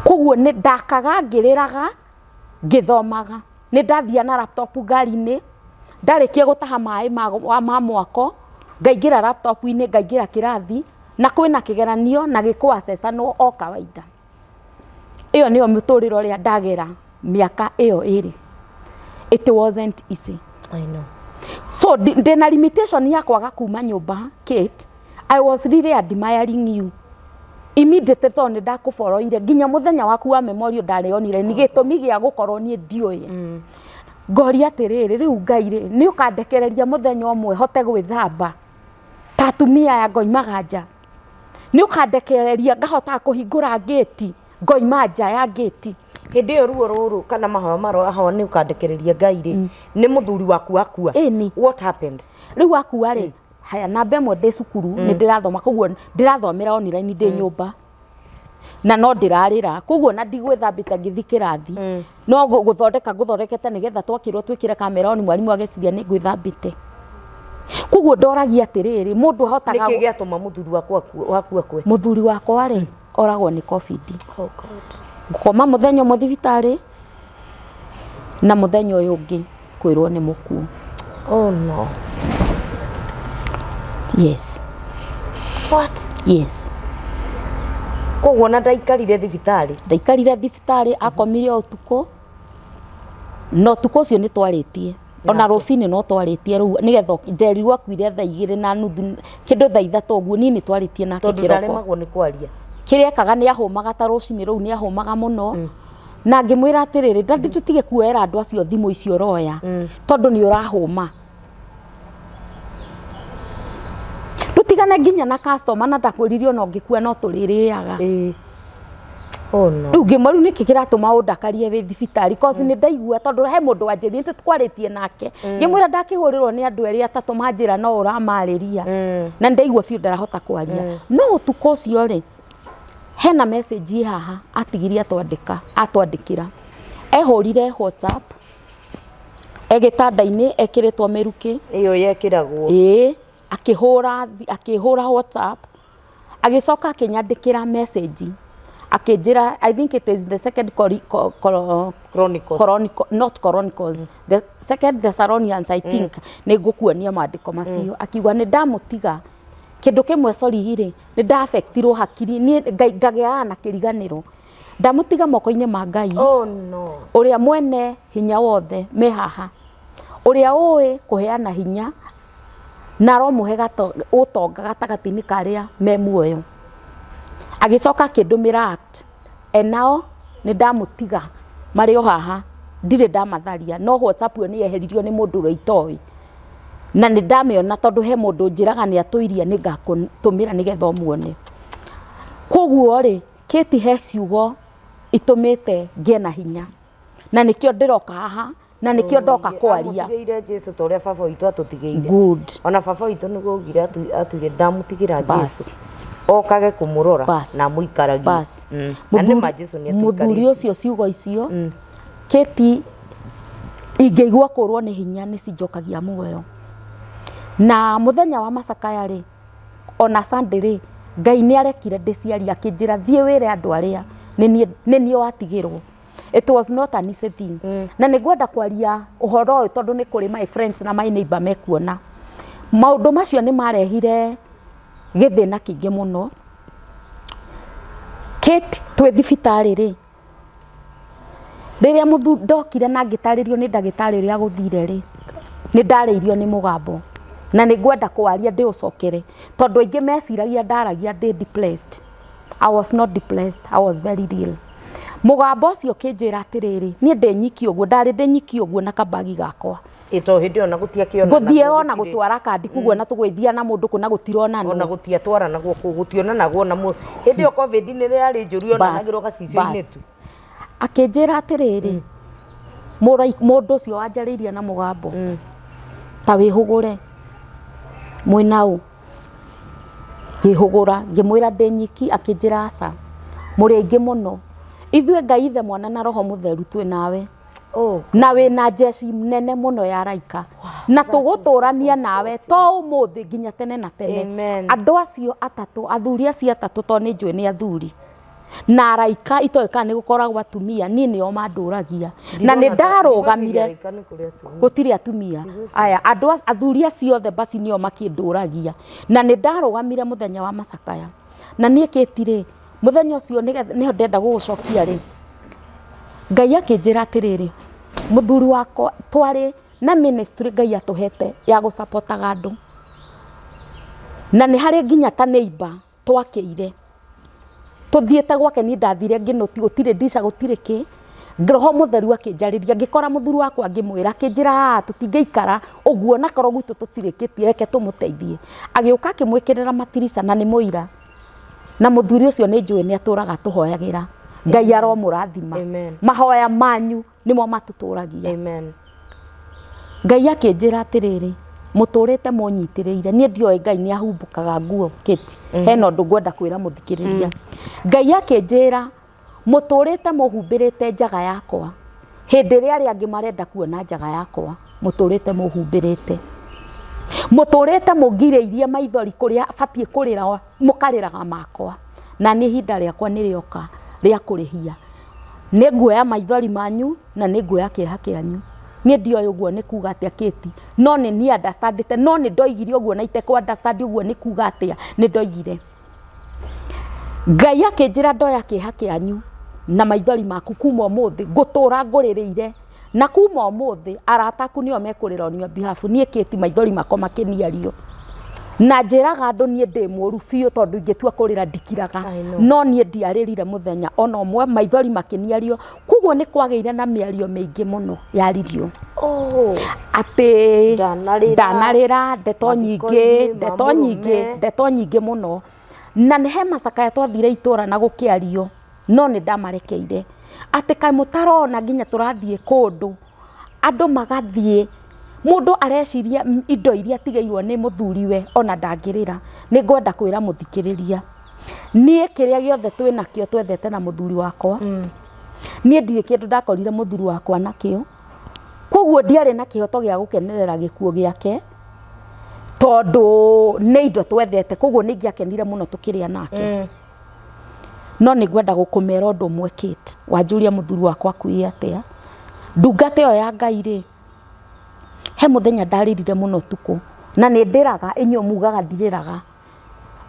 Koguo nĩ ndakaga ngĩrĩraga ngĩthomaga. Nĩ ndathia na laptop ngari-inĩ, ndarĩkia gũtaha maĩ ma mwako, ngaingĩra laptop-inĩ, ngaingĩra kĩrathi, na kwĩna kĩgeranio na gĩkũ assess-anwo o kawaida. Ĩyo nĩyo mũtũrĩre ũrĩa ndagera mĩaka ĩyo ĩrĩ. It wasn't easy. I know. So ndĩna limitation ya kwaga kuma nyũmba, Kate. I was really admiring you immediately tondũ nĩ ndakũboroire nginya mũthenya waku wa memorial ndarĩonire nĩ gĩtũmi gĩa gũkorwo niĩ ndiũĩ ngoria atĩrĩrĩ rĩu Ngai rĩ nĩ ũkandekereria mũthenya ũmwe hote gwĩthamba ta atumia aya ngoimaga nja nĩ ũkandekereria ngahotaga kũhingũra ngĩti ngoima nja ya ngĩti Hĩndĩ ĩyo ruo rũrũ kana mahoya maro ahoa nĩ ũkandekereria Ngai rĩ, nĩ mũthuri waku akua. Ĩni. What happened? Rĩu akua rĩ, haya namba ĩmwe ndĩ cukuru nĩ ndĩrathoma koguo ndĩrathomera online ndĩ nyũmba na no ndĩrarĩra koguo na ndigwĩthambĩte ngĩthiĩ kĩrathi no gũthondeka ngũthondekete nĩgetha twakĩrwo twĩkĩre kamera on mwarimũ ageciria nĩ ngwĩthambĩte koguo ndoragia atĩrĩrĩ mũndũ ahotaga Nĩkĩ gĩatũma mũthuri waku waku akue? Mũthuri wakwa rĩ oragwo nĩ covid. Oh God. Ngũkoma mũthenya ũmwe thibitarĩ na mũthenya ũyũ ũngĩ kwĩrwo nĩ mũkuũ. Oh no. Yes. What? Yes. Koguo na ndaikarire thibitarĩ? Ndaikarire thibitarĩ, akomire o ũtukũ na ũtukũ ũcio nĩ twarĩtie ona rũcinĩ no twarĩtie rĩu nĩgetha nderirwo akuire thaa igĩrĩ na nuthu kĩndũ thaa ithatũ ũguo niĩ nĩ twarĩtie nake Tondũ kĩroko. Ndaremagwo nĩ kwaria. Kĩrĩa ekaga nĩ ahũmaga ta rũcinĩ rũu nĩ ahũmaga mũno na ngĩmwĩra atĩrĩrĩ daddy tũtige kuoera andũ acio thimũ icio ũroya tondũ nĩ ũrahũma tũtigane nginya na customer na ndakwĩrire ona ũngĩkua no tũrĩrĩaga. Ĩĩ. Oh no. Rĩu ngĩmwĩra rĩu nĩkĩ kĩratũma ũndakarie wĩ thibitarĩ cause nĩ ndaigua tondũ he mũndũ wanjĩrire nĩ twarĩtie nake ngĩmwĩra ndakĩhũrĩrwo nĩ andũ erĩ atatũ manjĩra no ũramarĩria na nĩ ndaigua biũ ndarahota kwaria no ũtukũ ũcio rĩ hena message ĩ haha atigirie atwandĩka atwandĩkĩra ehũrire WhatsApp e gĩtanda-inĩ ekĩrĩtwo mĩrukĩ. Ĩyo yekĩragwo. Ĩĩ akĩhũra akĩhũra WhatsApp agĩcoka akĩnyandĩkĩra message akĩnjĩra I think it is the second Chronicles. Chronicle, not Chronicles, the second Thessalonians I think nĩ ngũkuonia maandĩko macio akiuga nĩ ndamũtiga kĩndũ kĩmwe sorry rĩ nĩ ndaafektirwo hakiri niĩ ngagĩaga na kĩriganĩro ndamũtiga moko-inĩ ma Ngai. Oh no. Ũrĩa mwene hinya wothe me haha ũrĩa ũĩ kũheana hinya na aromũhe ũtonga gatagatĩ-inĩ ka arĩa me muoyo. Agĩcoka akĩndũmĩra act enao nĩ ndamũtiga marĩ o haha ndirĩ ndamatharia no WhatsApp ĩyo nĩ yeheririo nĩ mũndũ ũrĩa itoĩ na nĩ ndamĩona tondũ he mũndũ njĩraga nĩ atũiria nĩ ngakũtũmĩra nĩgetha ũmuone. Koguo rĩ Kate he ciugo itũmĩte ngĩe na hinya na nĩkĩo ndĩroka haha na nĩkĩo ndoka kwaria. Amũtigĩire Jesu ta ũrĩa baba witũ atũtigĩire. Good. Ona baba witũ nĩguo augire atuire ndamũtigĩra Jesu okage kũmũrora na amũikaragie. Bas. Na nĩ ma Jesu nĩ Mũthuri atũikarĩtie. Ũcio ciugo icio Kate ingĩigua kũrwo nĩ hinya nĩ cinjokagia muoyo. Na mũthenya wa macakaya rĩ ona Sunday rĩ Ngai nĩ arekire ndĩciarie akĩnjĩra thiĩ wĩre andũ arĩa nĩ niĩ watigĩrwo. It was not an easy thing. Na nĩ ngwenda kwaria ũhoro ũyũ tondũ nĩ kũrĩ my friends na my neighbor mekuona. Maũndũ macio nĩ marehire gĩthĩna kĩingĩ mũno. Kate twĩ thibitarĩ rĩ, rĩrĩa ndokire na ngĩtarĩrio nĩ ndagĩtarĩ ũrĩa gũthire rĩ, nĩ ndarĩirio nĩ mũgambo na nĩ ngwenda kũwaria ndĩũcokere tondũ aingĩ meciragia ndaragia ndĩ depressed. I was not depressed, I was very real. Mũgambo ũcio ũkĩnjĩra atĩrĩrĩ, niĩ ndĩ nyiki ũguo, ndarĩ ndĩ nyiki ũguo na kabagi gakwa. Ĩ to hĩndĩ ĩyo na gũtiakĩonanagwo. Ngũthiĩ ona gũtwara kandi kuguo na tũgwĩthia na mũndũ kũ na gũtironanwo. Ona gũtiatwaranagwo kũu gũtionanagwo na hĩndĩ ĩyo covid nĩ yarĩ njũru yonanagĩrwo gacicio-inĩ tu. Akĩnjĩra atĩrĩrĩ, mũndũ ũcio wanjarĩirie na mũgambo ta wĩhũgũre mwĩna ũ. Ngĩhũgũra ngĩmwĩra ndĩ nyiki, akĩnjĩra aca mũrĩ aingĩ mũno, ithuĩ Ngai ithe mwana na roho mũtheru twĩ nawe. Oh. Na wĩna jeshi nene mũno ya raika na tũgũtũrania nawe to ũmũthĩ nginya tene na tene. Amen. Andũ acio atatũ, athuri acio atatũ, to nĩ njũĩ nĩ athuri na araika itoĩ kana nĩ gũkoragwo atumia, niĩ nĩo mandũragia na nĩ ndarũgamire gũtirĩ atumia aya andũ athuri acio othe basi nĩo makĩndũragia na nĩ ndarũgamire mũthenya wa macakaya na niĩ Kate rĩ mũthenya ũcio nĩgetha nĩho ndenda gũgũcokia rĩ Ngai akĩnjĩra atĩrĩrĩ mũthuri wakwa twarĩ na ministry Ngai atũhete ya gũcapotaga andũ. Na nĩ harĩ nginya ta neighbor twakĩire tũthiĩte gwake, niĩ ndathire ngĩnũti, gũtirĩ ndica, gũtirĩ kĩ. Roho Mũtheru akĩnjarĩria, ngĩkora mũthuri wakwa, ngĩmwĩra, akĩnjĩra, "Ah, tũtingĩikara ũguo na korwo gwitũ tũtirĩkĩtie, reke tũmũteithie." Agĩũka akĩmwĩkĩrĩra matirica, na nĩ mũira na mũthuri ũcio nĩ njũĩ nĩ atũraga atũhoyagĩra. Ngai aromũrathima. Amen. Mahoya manyu nĩmo matũtũragia. Amen. Ngai akĩnjĩra atĩrĩrĩ, mũtũrĩte mũnyitĩrĩire, niĩ ndioĩ Ngai nĩ ahumbũkaga nguo kĩti. Hena ũndũ ngwenda kwĩra mũthikĩrĩria. Ngai akĩnjĩra, mũtũrĩte mũhumbĩrĩte njaga yakwa hĩndĩ ĩrĩa arĩa angĩ marenda kuona njaga yakwa, mũtũrĩte mũhumbĩrĩte, mũtũrĩte mũngirĩirie maithori kũrĩa batiĩ kũrĩra, mũkarĩraga makwa, na niĩ ihinda rĩakwa nĩ rĩoka rĩa kũrĩhia. Nĩ nguoya maithori manyu na nĩ nguoya kĩeha kĩanyu. Niĩ ndioĩ ũguo nĩ kuga atĩa, Kĩti, no nĩ niĩ understandĩte, no nĩ ndoigire ũguo na itekũ understand ũguo nĩ kuga atĩa. Nĩ ndoigire, Ngai akĩnjĩra, ndoya kĩeha kĩanyu na maithori maku, kuma ũmũthĩ ngũtũra ngũrĩrĩire, na kuma ũmũthĩ arata aku nĩo mekũrĩra on your behalf. Niĩ Kĩti, maithori makwa makĩniario, na njĩraga andũ niĩ ndĩ mũru biũ, tondũ ingĩtua kũrĩra ndikiraga. I know. No niĩ ndiarĩrire mũthenya ona ũmwe, maithori makĩniario. Koguo nĩ kwagĩire na mĩario mĩingĩ mũno yaririo atĩ Ndanarĩra. Ndanarĩra, ndeto nyingĩ, Mathiko-inĩ ma ndeto nyingĩ, mũrũme. Ndeto nyingĩ mũno. Na nĩ he macakaya twathire itũra na gũkĩario, no nĩ ndamarekeire atĩ kaĩ mũtarona nginya tũrathiĩ kũndũ, andũ magathiĩ, mũndũ areciria indo iria atigĩirwo nĩ mũthuriwe ona ndangĩrĩra. Nĩ ngwenda kwĩra mũthikĩrĩria, niĩ kĩrĩa gĩothe twĩ nakĩo twethete na mũthuri wakwa. Niĩ ndirĩ kĩndũ ndakorire mũthuri wakwa nakĩo, koguo ndiarĩ na kĩhoto gĩa gũkenerera gĩkuũ gĩake, tondũ nĩ indo twethete. Koguo nĩ ingĩakenire mũno tũkĩrĩa nake. No nĩ ngwenda gũkũmera ũndũ ũmwe, Kate. Wanjũria mũthuri wakwa akuire atĩa, ndungata ĩyo ya Ngai rĩ, he mũthenya ndarĩrire mũno ũtukũ, na nĩ ndĩraga, inyuĩ mugaga ndirĩraga,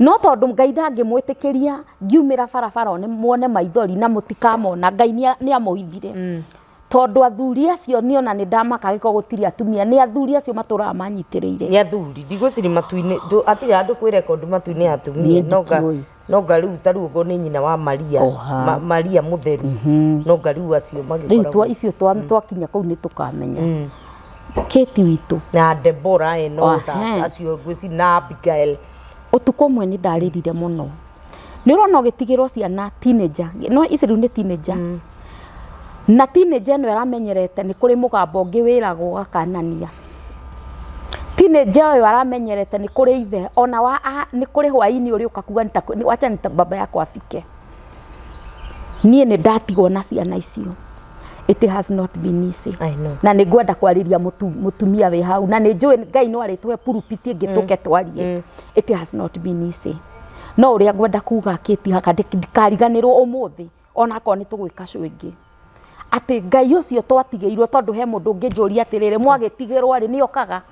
no tondũ Ngai ndangĩmwĩtĩkĩria ngiumĩra barabara one muone maithori na mũtikamona. Ngai nĩ amũhithire, tondũ athuri acio niĩ ona nĩ ndamaka, angĩkorwo gũtirĩ atumia, nĩ athuri acio matũraga manyitĩrĩire. Nĩ athuri, ndigwĩciria matu-inĩ hatirĩ handũ kwĩ rekondi matu-inĩ ya atumia. Niĩ Nonga ndikĩũĩ. Nonga rĩu ta rĩu okorwo nĩ nyina wa Maria, Maria mũtheru, nonga rĩu acio Rĩu magĩkoragwo twa icio twakinya kũu nĩ tũkamenya Kĩti witũ. Na Deborah and all that. Acio ngwĩci na Abigail. Ũtukũ ũmwe nĩ ndarĩrire mũno. Nĩ ũrona ũgĩtigĩrwo ciana teenager, no ici rĩu nĩ teenager, na teenager ĩno ĩramenyerete nĩ kũrĩ mũgambo ũngĩ wĩragwo gakanania. Teenager ũyũ aramenyerete nĩ kũrĩ ithe ona wa nĩ kũrĩ hwaĩ-inĩ ũrĩũka kuga wacha nita baba yako afike. Niĩ nĩ ndatigwo na ciana icio. It has not been easy. I know. Na nĩ ngwenda kwarĩria mũtumia wĩ hau, na nĩ njũĩ Ngai no arĩtũhe pulpit ĩngĩ tũke twarie. It has not been easy, no ũrĩa ngwenda kuga, Kĩti, haka ndikariganĩrwo ũmũthĩ, ona akorwo nĩ tũgwĩka show ĩngĩ, atĩ Ngai ũcio twatigĩirwo, tondũ he mũndũ ũngĩnjũria atĩrĩrĩ, mwagĩtigĩrwo rĩ, nĩ okaga?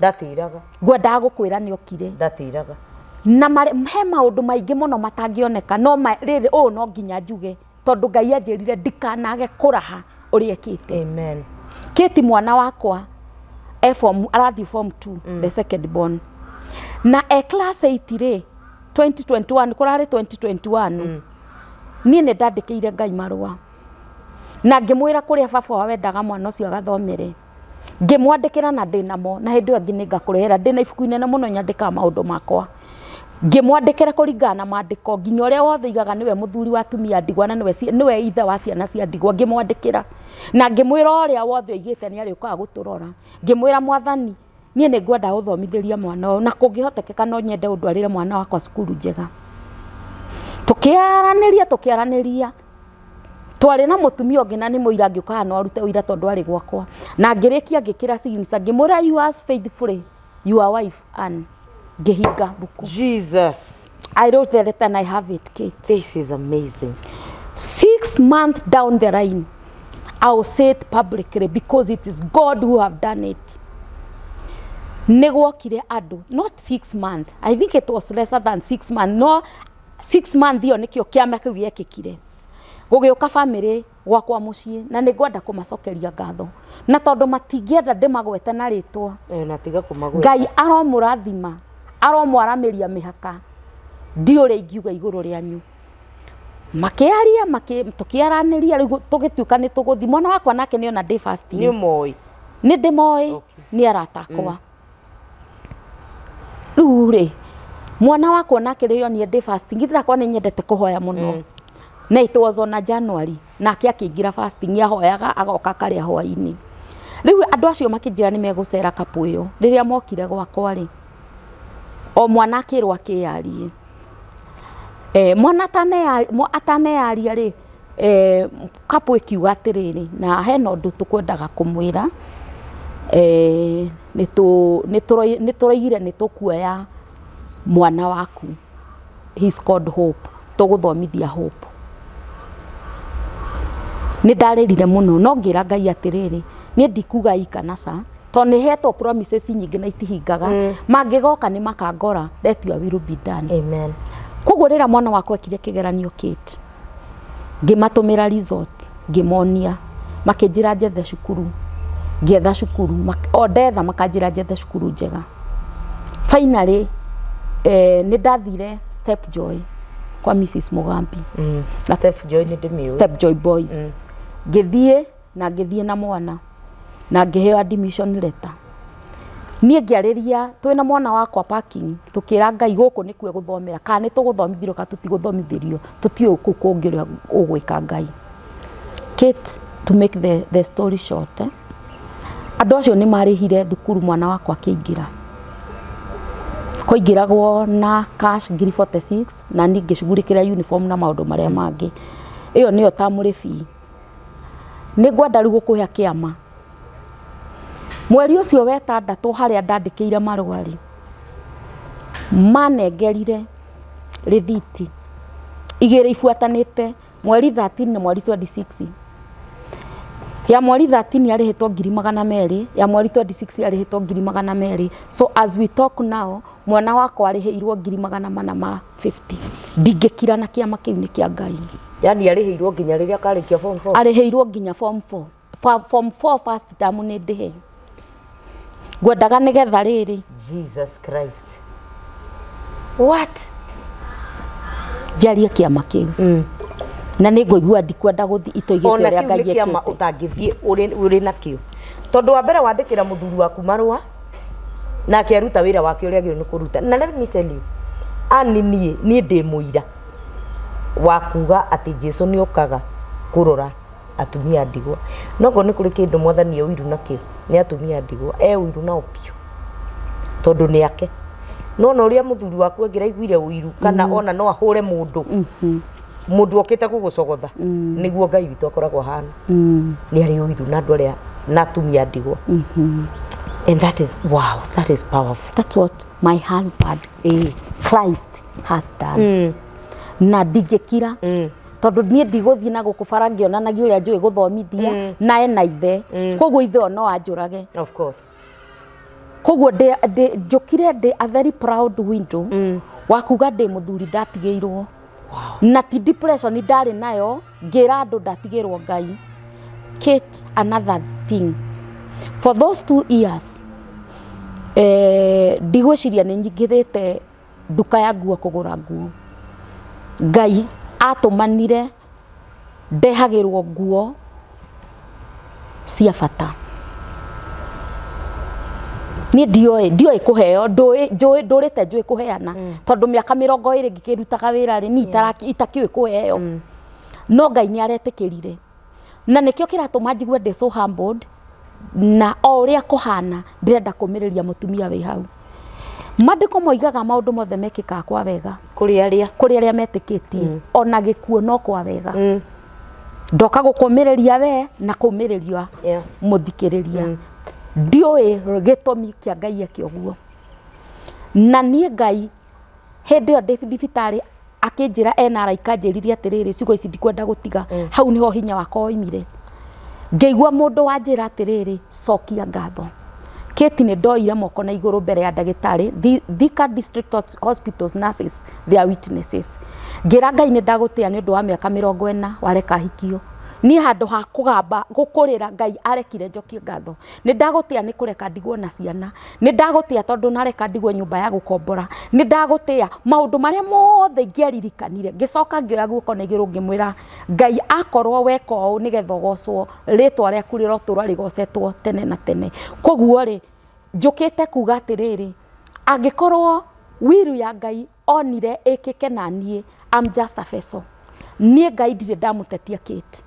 Ndatĩraga. Ngwendaga gũkwĩra nĩ okire. Ndatĩraga. Na he maũndũ maingĩ mũno matangĩoneka, no rĩrĩ ũũ no nginya njuge, tondũ Ngai anjĩrire ndikanage kũraha ũrĩa ekĩte. Amen. Kĩti, mwana wakwa e form, arathiĩ form 2, the second born, na e class 8 rĩ, 2021, kũrarĩ 2021, niĩ nĩ ndandĩkĩire Ngai marũa na ngĩmwĩra kũrĩa baba wao endaga mwana ũcio agathomere. Ngĩmwandĩkĩra na ndĩnamo, na hĩndĩ ĩyo ĩngĩ nĩ ngakũrehera. Ndĩna ibuku inene mũno nyandĩkaga maũndũ makwa. Ngĩmwandĩkĩra kũringana na maandĩko, nginya ũrĩa wothe igaga nĩwe mũthuri wa atumia ndigwa na nĩwe nĩwe ithe wa ciana cia ndigwa. Ngĩmwandĩkĩra na ngĩmwĩra ũrĩa wothe oigĩte nĩ arĩũkaga gũtũrora. Ngĩmwĩra, "Mwathani, niĩ nĩ ngwenda gũthomithĩria mwana ũyũ, na kũngĩhotekeka no nyende ũndwarĩre mwana wakwa cukuru njega." Tũkĩaranĩria, tũkĩaranĩria, twarĩ na mũtumia ũngĩ, na nĩ mũira, angĩũkaga no arute ũira tondũ arĩ gwakwa. Na ngĩrĩkia ngĩkĩra signature, ngĩmwĩra, "Yours faithfully, your wife Ann." Ngĩhinga mbuku. Jesus. I wrote the letter and I have it, Kate. This is amazing. 6 months down the line, I will say it publicly because it is God who have done it. Nĩ gwokire andũ, not 6 months, I think it was lesser than 6 months, no 6 months ĩyo nĩkĩo kĩama kĩu gĩekĩkire. Gũgĩũka family gwakwa mũciĩ, na nĩ ngwenda kũmacokeria ngatho, na tondũ matingĩenda ndĩmagwete na rĩtwa, Eh, na tiga kũmagweta. Ngai aromũrathima. Aromwaramĩria mĩhaka, ndiũĩ ũrĩa ingiuga igũrũ rĩanyu. Makĩaria, tũkĩaranĩria, rĩu tũgĩtuĩka nĩ tũgũthiĩ. Mwana wakwa nake nĩ ona ndĩ fasting. Nĩ ũmoĩ? Nĩ ndĩmoĩ. Nĩ arata akwa. Rĩu rĩ, mwana wakwa nake rĩrĩa onire ndĩ fasting, githĩ ndakwa nĩ nyendete kũhoya mũno. Na it was on a January, nake akĩingĩra fasting, ahoyaga agoka akarĩa hwainĩ. Rĩu andũ acio makĩnjĩra nĩ megũcera kapũ ĩyo. Rĩrĩa mokire gwakwa rĩ, o mwana akĩrwo akĩyarie. Mwana ataneyaria rĩ, kapũ ĩkiuga atĩrĩrĩ, na hena ũndũ tũkwendaga kũmwĩra, nĩ tũroigire nĩ tũkuoya mwana waku, he is called Hope, tũgũthomithia Hope. Nĩ ndarĩrire mũno, no ngĩra Ngai atĩrĩrĩ, niĩ ndikuga ii kana ca, tondũ nĩ hetwo promises nyingĩ na itihingaga. Mangĩgoka nĩ makangora, let your will be done. Amen. Koguo rĩrĩa mwana wakwa ekire kĩgeranio, Kate, ngĩmatũmĩra result, ngĩmonia, makĩnjĩra njethe cukuru, ngĩetha cukuru, o ndetha makanjĩra njethe cukuru njega. Finally, nĩ ndathire Step Joy kwa Mrs Mugambi. Step Joy nĩ ndĩmĩũĩ. Step Joy Boys. Ngĩthiĩ na ngĩthiĩ na mwana na ngĩheo admission letter. Niĩ ngĩarĩria twĩna mwana wakwa parking, tũkĩra Ngai gũkũ nĩkuo gũthomera, kana nĩ tũgũthomithĩrio kana tũtigũthomithĩrio, tũtiũĩ kũu kũngĩ ũrĩa ũgwĩka Ngai. Kate, to make the story short, andũ acio nĩ marĩhire thukuru mwana wakwa akĩingĩra. Kwaingĩragwo na cash ngiri 46, na niĩ ngĩcugurĩkĩra uniform na maũndũ marĩa mangĩ. Ĩyo nĩyo term fee. Nĩ ngwenda rĩu gũkũhe kĩama. Mweri ũcio wetandatũ harĩa ndandĩkĩire marũa rĩ, manengerire rĩthiti igĩrĩ ibuatanĩte, mweri 13 na mweri 26. Ya mweri 13 yarĩhĩtwo ngiri 200, ya mweri 26 yarĩhĩtwo ngiri 200. So as we talk now, mwana wakwa arĩhĩirwo ngiri 450. Ndingĩkira na kĩama kĩu nĩ kĩa Ngai. Yani arĩhĩirwo nginya rĩrĩa akarĩkia form 4? Arĩhĩirwo nginya form 4. Form 4 first term nĩ ndĩhe. Ngwendaga nĩgetha rĩrĩ. Jesus Christ, what? Njarie kĩama kĩu. Na nĩ ngũigua ndikwenda gũthiĩ itoigĩte Ona ũrĩa kĩu Ngai nĩ kĩama ekĩte. Ũtangĩthiĩ ũrĩ nakĩo, tondũ wa mbere wandĩkĩra mũthuri waku marũa nake aruta wĩra wake ũrĩa agĩrĩirwo nĩ kũruta. Na let me tell you, ani niĩ ndĩ mũira wa kuga atĩ Jesu nĩ okaga kũrora atumia a ndigwa. No ngorwo nĩ kũrĩ kĩndũ Mwathani e ũiru nakĩo, nĩ atumia a ndigwa. E ũiru nao biũ, tondũ nĩ ake. Nona ũrĩa mũthuri waku angĩraiguire ũiru, kana ona no ahũre mũndũ, mũndũ okĩte gũgũcogotha, nĩguo Ngai witũ akoragwo ahana. Nĩ arĩ ũiru na andũ arĩa na atumia a ndigwa. And that is, wow, that is powerful. That's what my husband Christ has done. Na ndingĩkira, tondũ niĩ ndigũthiĩ na gũkũ bara ngĩonanagia ũrĩa njũĩ gũthomithia na ena ithe. Koguo ithe o no anjũrage. Of course. Koguo njũkire ndĩ a very proud widow wa kuga ndĩ mũthuri ndatigĩirwo. Na ti depression ndarĩ nayo, ngĩra andũ ndatigĩrwo Ngai. Kate, another thing, for those 2 years, ndigwĩciria nĩ nyingĩrĩte nduka ya nguo kũgũra nguo. Ngai atũmanire ndehagĩrwo nguo cia bata. Niĩ ndioĩ kũheo, ndũĩ njũĩ ndũrĩte njũĩ kũheana, tondũ mĩaka 20 ngĩkĩrutaga wĩra rĩ, niĩ itakĩũĩ kũheo. No Ngai nĩ aretĩkĩrire, na nĩkĩo kĩratũma njigue ndĩ so humbled. Na o ũrĩa kũhana, ndĩrenda kũmĩrĩria mũtumia wĩ hau. Mandĩko moigaga maũndũ mothe mekĩkaga kwa wega kũrĩ arĩa kũrĩ arĩa metĩkĩtie. Ona gĩkuũ no kwa wega. Ndoka gũkũmĩrĩria we na kũmĩrĩria mũthikĩrĩria. Ndiũĩ gĩtũmi kĩa Ngai eke ũguo. Na niĩ Ngai hĩndĩ ĩyo ndĩ thibitarĩ akĩnjĩra ena araika, anjĩrire atĩrĩrĩ, ciugo ici ndikwenda gũtiga. Hau niho hinya wakwa woimire, ngĩigua mũndũ wanjĩra atĩrĩrĩ, cokia ngatho. Kate, nĩ ndoire moko na igũrũ mbere ya ndagĩtarĩ. Thika District Hospitals nurses, they are witnesses. Ngĩra Ngai nĩ ndagũtĩa nĩ ũndũ wa mĩaka 40 wareka hikio. Niĩ handũ ha kũgamba gũkũrĩra, Ngai arekire njokie ngatho. Nĩ ndagũtĩa nĩ kũreka ndigwo na ciana, nĩ ndagũtĩa tondũ nareka ndigwo nyũmba ya gũkombora, nĩ ndagũtĩa maũndũ marĩa mothe ingĩaririkanire. Ngĩcoka ngĩoya guoko na igũrũ ngĩmwĩra Ngai, akorwo weka ũũ nĩgetha ũgocwo, rĩtwa rĩaku rĩrotũra rĩgocetwo tene na tene. Koguo rĩ, njũkĩte kuga atĩrĩrĩ, angĩkorwo will ya Ngai onire ĩkĩke na niĩ, I'm just a vessel. Niĩ Ngai ndirĩ ndamũtetia Kate.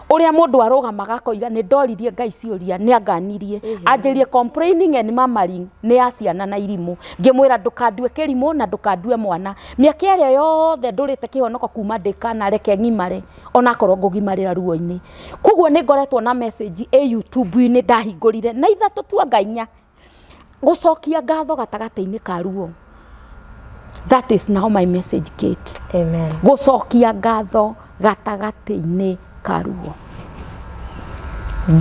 Ũrĩa mũndũ arũgamaga akoiga nĩ ndoririe Ngai ciũria, nĩ anganirie. Anjĩrire complaining and murmuring nĩ ya ciana na irimũ. Ngĩmwĩra ndũkandue kĩrimũ na ndũkandue mwana. Mĩaka ĩrĩa yothe ndũrĩte kĩhonoko kuma ndĩ kana, reke ng'imare onakorwo ngũgimarĩra ruo-inĩ. Koguo nĩ ngoretwo na message ĩ YouTube-inĩ ndahingũrire na ithatũ tu anga inya, gũcokia ngatho gatagatĩ-inĩ ka ruo. That is now my message, Kate. Amen. Gũcokia ngatho gatagatĩ-inĩ ka ruo.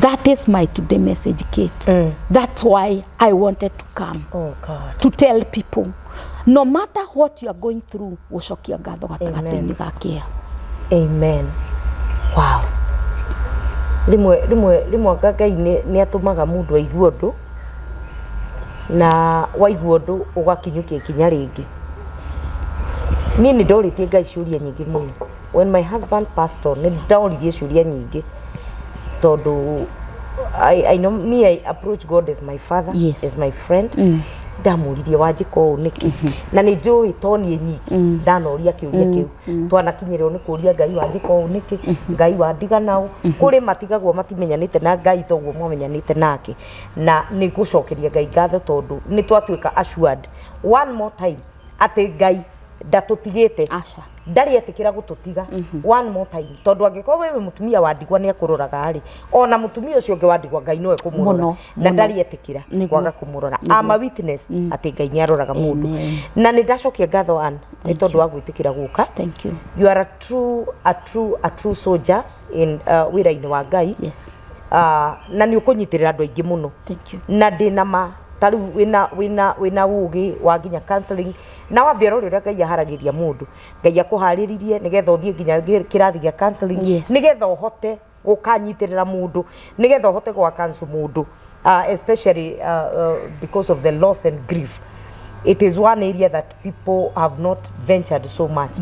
That is my today message, Kate. That's why I wanted to come. Oh God. To tell people, no matter what you are going through, gũcokia ngatho gatagatĩ-inĩ ga kĩeha. Amen. Wow. Rĩmwe rĩmwe rĩmwe anga Ngai nĩ atũmaga mũndũ aigue ũndũ, na waigua ũndũ ũgakinyũkia ikinya rĩngĩ. Niĩ nĩ ndorĩtie Ngai ciũria nyingĩ mũno. When my husband passed on, nĩ ndoririe ciũria nyingĩ tondũ I know me, I approach God as my father, as my friend. Ndamũririe, wanjĩka ũũ nĩkĩ? Na nĩ njũĩ to niĩ nyiki ndanoria kĩũria kĩu. Twanakinyĩrĩrwo nĩ kũria Ngai, wanjĩka ũũ nĩkĩ? Ngai, wandiga naũ? Kũrĩ matigagwo matimenyanĩte na Ngai toguo mwamenyanĩte nake. Na nĩ ngũcokeria Ngai ngatho tondũ nĩ twatuĩka assured one more time atĩ Ngai ndatũtigĩte. Aca. Ndarĩ etĩkĩra gũtũtiga one more time, tondũ angĩkorwo wewe mũtumia wa ndigwa nĩ akũroraga rĩ, ona mũtumia ũcio ũngĩ wa ndigwa Ngai no ekũmũrora. Mũno, Na mũno. ndarĩ etĩkĩra kwaga kũmũrora. I'm a witness atĩ Ngai nĩ aroraga mũndũ. Amen. Na nĩ ndacokia ngatho Ann nĩ tondũ wa gwĩtĩkĩra gũka. Thank you. You are a true soldier in wĩra-inĩ wa Ngai. Na nĩ ũkũnyitĩrĩra andũ aingĩ mũno. Thank you. Na ndĩna ma ta rĩu wĩna ũgĩ wa nginya counseling, na wambia ũrore ũrĩa Ngai aharagĩria mũndũ. Ngai akũharĩririe nĩgetha ũthiĩ nginya kĩrathi gĩa counseling, nĩgetha ũhote gũkanyitĩrĩra mũndũ, nĩgetha ũhote gwa counsel mũndũ, especially because of the loss and grief. It is one area that people have not ventured so much.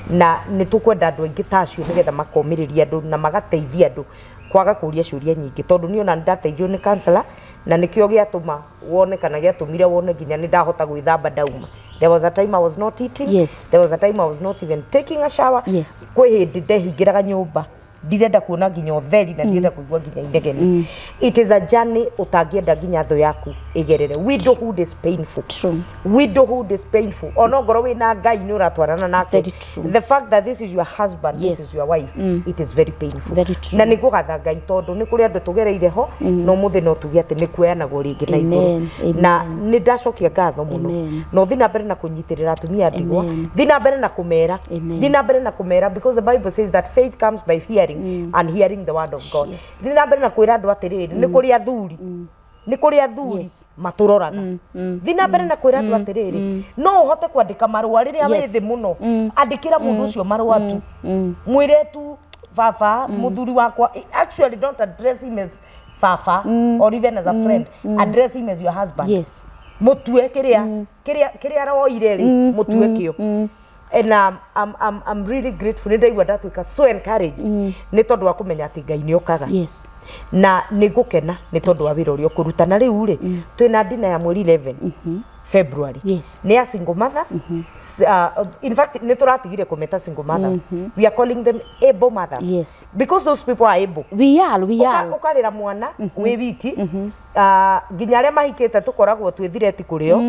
Na nĩ tũkwenda andũ aingĩ ta acio nĩgetha makomĩrĩria andũ na magateithia andũ kwaga kũria ciũria nyingĩ, tondũ niĩ ona nĩ ndateithirio nĩ counselor, na nĩkĩo gĩatũma wone kana gĩatũmire wone nginya nĩ ndahota gwĩthamba ndauma. There was a time I was not eating. There was a time I was not even taking a shower. Kwĩ hĩndĩ ndehingĩraga nyũmba, ndirenda kuona nginya ũtheri na ndirenda kũigua nginya inegene. It is a journey ũtangĩenda nginya thũ yaku ĩgerere. Widowhood is painful. True. Widowhood is painful. Ona ngorwo wĩna Ngai nĩ ũratwarana nake, Very true. the fact that this is your husband, this is your wife, it is very painful. Very true. Na nĩ ngũgatha Ngai tondũ nĩ kũrĩ andũ tũgereire ho, no mũthĩ no tuge atĩ nĩ kuoyanagwo rĩngĩ na igũrũ. Amen. Amen. Na nĩ ndacokia ngatho mũno. Amen. Na ũthiĩ na mbere na kũnyitĩrĩra atumia ndigwa. Amen. Thiĩ na mbere na kũmera. Amen. Thiĩ na mbere na kũmera, because the Bible says that faith comes by hearing and hearing the word of God. Thiĩ na mbere na kwĩra andũ atĩrĩrĩ, nĩ kũrĩ athuri, nĩ kũrĩ athuri matũroraga. Thiĩ na mbere na kwĩra andũ atĩrĩrĩ, no ũhote kwandĩka marũa rĩrĩa wĩ thĩ mũno. Andĩkĩra mũndũ ũcio marũa tu, mwĩre tu, "Baba, mũthuri wakwa." Actually, don't address him as baba or even as a friend. Address him as your husband. Mũtue kĩrĩa aroire rĩ, mũtue kĩo. And I'm really grateful. Nĩ ndaigua ndatuĩka so encouraged nĩ tondũ wa kũmenya atĩ Ngai nĩ okaga. Na nĩ ngũkena nĩ tondũ wa wĩra ũrĩa ũkũruta. Na rĩu rĩ, twĩna dinner ya mweri 11 February. Nĩ ya single mothers. In fact, nĩ tũratigire kũmeta single mothers. We are calling them able mothers because those people are able. We are. Ũkarĩra mwana wĩ wiki. Nginya arĩa mahikĩte tũkoragwo twĩ thireti kũrĩ o,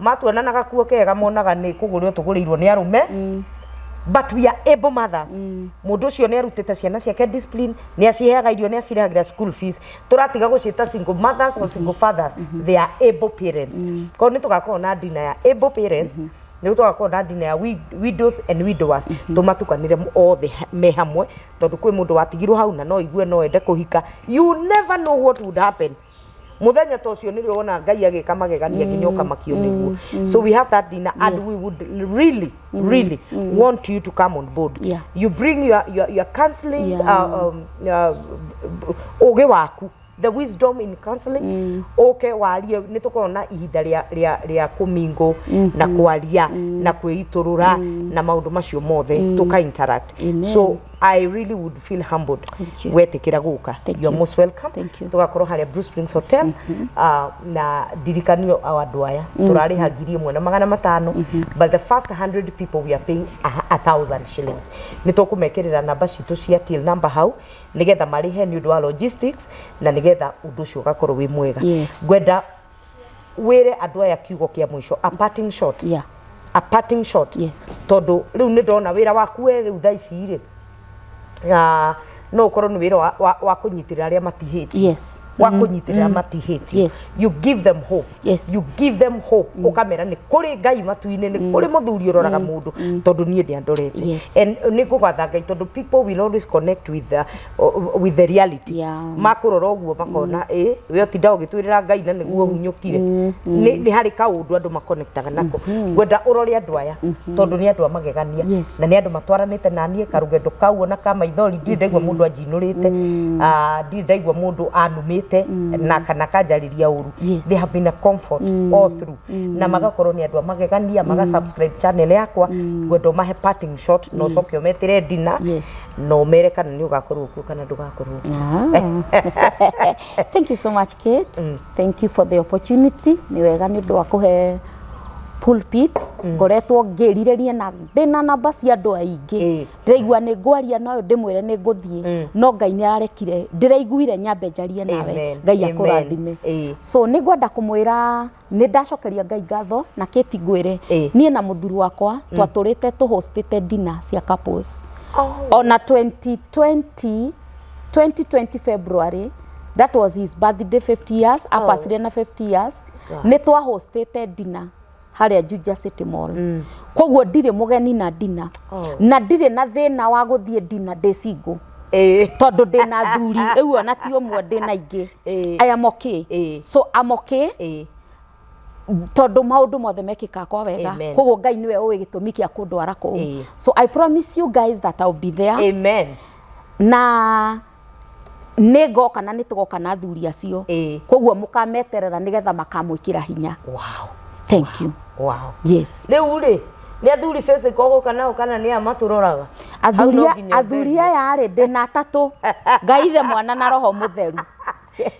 matuona na gakuo kega monaga nĩ kũgũrwo tũgũrĩirwo nĩ arũme, but we are able mothers. Mũndũ ũcio nĩ arutĩte ciana ciake discipline, nĩ aciheaga irio, nĩ acirehagĩra school fees. Tũratiga gũciĩta single mothers or single fathers. They are able parents. Koguo nĩ tũgakorwo na dinner ya able parents, nĩ tũgakorwo na dinner ya widows and widowers, tũmatukanĩre othe me hamwe, tondũ kwĩ mũndũ watigirwo hau na no igue no ende kũhika. You never know what would happen. Muthenya ta ũcio nĩrĩo wona Ngai agĩka magegania nginya ũkamakio nĩguo. So we have that dinner and we would really really want you to come on board. You bring your counseling, ũgĩ waku, the wisdom in counseling, ũke warie. Nĩ tũkorwo na ihinda rĩa kũmingo na kwaria na kwĩitũrũra na maũndũ macio mothe, tũka interact. Amen. So I really would feel humbled Thank you. wetĩkĩra gũka. Thank You're you. most welcome. Thank you. Tũgakorwo harĩa Blue Springs Hotel, na ndirikanio o andũ aya tũrarĩha 1500, but the first 100 people we are paying 1,000 shillings. Nĩ tũkũmekĩrĩra namba citũ cia till number hau nĩgetha marĩhe nĩ ũndũ wa logistics na nĩgetha ũndũ ũcio ũgakorwo wĩ mwega. Ngwenda wĩre andũ aya kiugo kĩa mũico, a parting shot, a parting shot, tondũ rĩu nĩ ndona wĩra waku we rĩu thaa ici rĩ, no ũkorwo nĩ wĩra wa kũnyitĩrĩra arĩa matihĩtie, wa kũnyitĩrĩra matihĩtie. You give them hope. You give them hope, ũkamera nĩ kũrĩ Ngai matu-inĩ, nĩ kũrĩ mũthuri ũroraga mũndũ, tondũ niĩ ndĩandorete. And nĩ ngũgatha Ngai tondũ people will always connect with the reality. Makũrora ũguo makona ĩ we ũtinda ũgĩtwĩrĩra Ngai na nĩguo ũhunyũkire. Nĩ harĩ kaũndũ andũ makonektaga nako. Ngwenda ũrore andũ aya tondũ nĩ andũ a magegania na nĩ andũ matwaranĩte na niĩ karũgendo kau ona ka maithori. Ndirĩ ndaigua mũndũ anjinũrĩte, ndirĩ ndaigua mũndũ anumĩte na kana kanjarĩria ũru. They have been a comfort all through na magakorwo nĩ andũ a magegania, maga subscribe channel yakwa. Ngwenda ũmahe parting shot na ũcoke ũmetĩre dinner na ũmere kana nĩ ũgakorwo kuo kana ndũgakorwo kuo. Ah. Thank you so much, Kate. Thank you for the opportunity. Nĩ wega nĩ ũndũ wa kũhe pulpit. Ngoretwo ngĩrirĩria na ndĩna namba cia andũ aingĩ. Ndĩraigua nĩ ngwaria nayo ndĩmwĩre nĩ ngũthiĩ, no Ngai nĩ ararekire ndĩraiguire nyambe njarie nawe. Amen. Ngai Amen. akũrathime. So nĩ ngwenda kũmwĩra nĩ ndacokeria Ngai ngatho na Kate ngwĩre niĩ na mũthuri wakwa twatũrĩte tũhostĩte dinner cia couples. Ona 2020, 2020 February, that was his birthday, 50 years. Apacire na 50 years. Nĩ twahostĩte dinner harĩa Juja City Mall, koguo ndirĩ mũgeni na dinner na ndirĩ na thĩna wa gũthiĩ dinner ndĩ single tondũ ndĩ na thuri rĩu ona ti ũmwe, ndĩ na ingĩ. I am okay. So I'm okay tondũ maũndũ mothe mekĩkaga kwa wega. Koguo Ngai nĩwe ũĩ gĩtũmi kĩa kũndwara kũu. So I promise you guys that I'll be there. Amen. Na nĩ ngoka na nĩ tũgoka na athuri acio. Koguo mũkameterera nĩgetha makamwĩkĩra hinya. Thank you. Rĩu rĩ, nĩ athuri physical gũka nao kana nĩ aya matũroraga? Hau athuri no nginya athuri ũtherie. Aya rĩ, ndĩna atatũ, Ngai ithe, Mwana na Roho Mũtheru.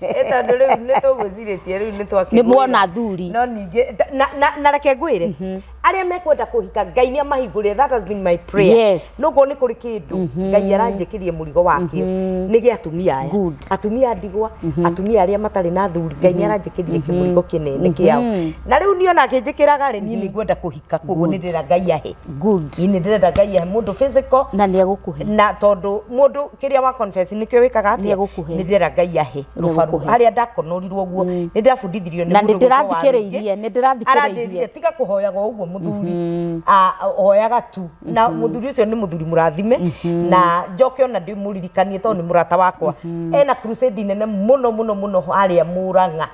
Ĩ tondũ rĩu nĩ tũgwĩcirĩtie rĩu nĩ twakĩgwĩra. Nĩ muona athuri. No ningĩ na reke ngwĩre arĩa mekwenda kũhika, Ngai nĩ amahingũrĩre. That has been my prayer. No korwo nĩ kũrĩ kĩndũ Ngai aranjĩkĩrie mũrigo wakĩo nĩ gĩa atumia aya, atumia a ndigwa, atumia arĩa matarĩ na athuri. Ngai nĩ aranjĩkĩrie kĩmũrigo kĩnene kĩao na rĩu niĩ ona akĩnjĩkĩraga rĩ, niĩ nĩ ngwenda kũhika, koguo nĩ ndĩrenda Ngai ahe. Niĩ nĩ ndĩrenda Ngai ahe mũndũ physical. Na nĩ egũkũhe. Na tondũ mũndũ kĩrĩa wa confess nĩkĩo wĩkaga atĩa. Nĩegũkũhe. Nĩ ndĩrenda Ngai ahe rũbaru Nĩegũkũhe. harĩa ndakonorirwo ũguo, nĩ ndĩrabundithirio nĩ Na nĩ mũndũ gwĩtwo Warũngĩ. ndĩrathikĩrĩirie, nĩ ndĩrathikĩrĩirie. Aranjĩrire tiga kũhoyaga o ũguo mũthuri. Ah, hoyaga tu na mũthuri ũcio nĩ mũthuri mũrathime na njoke ona ndĩmũririkanie tondũ nĩ mũrata wakwa, ena crusade nene mũno mũno mũno harĩa Mũrang'a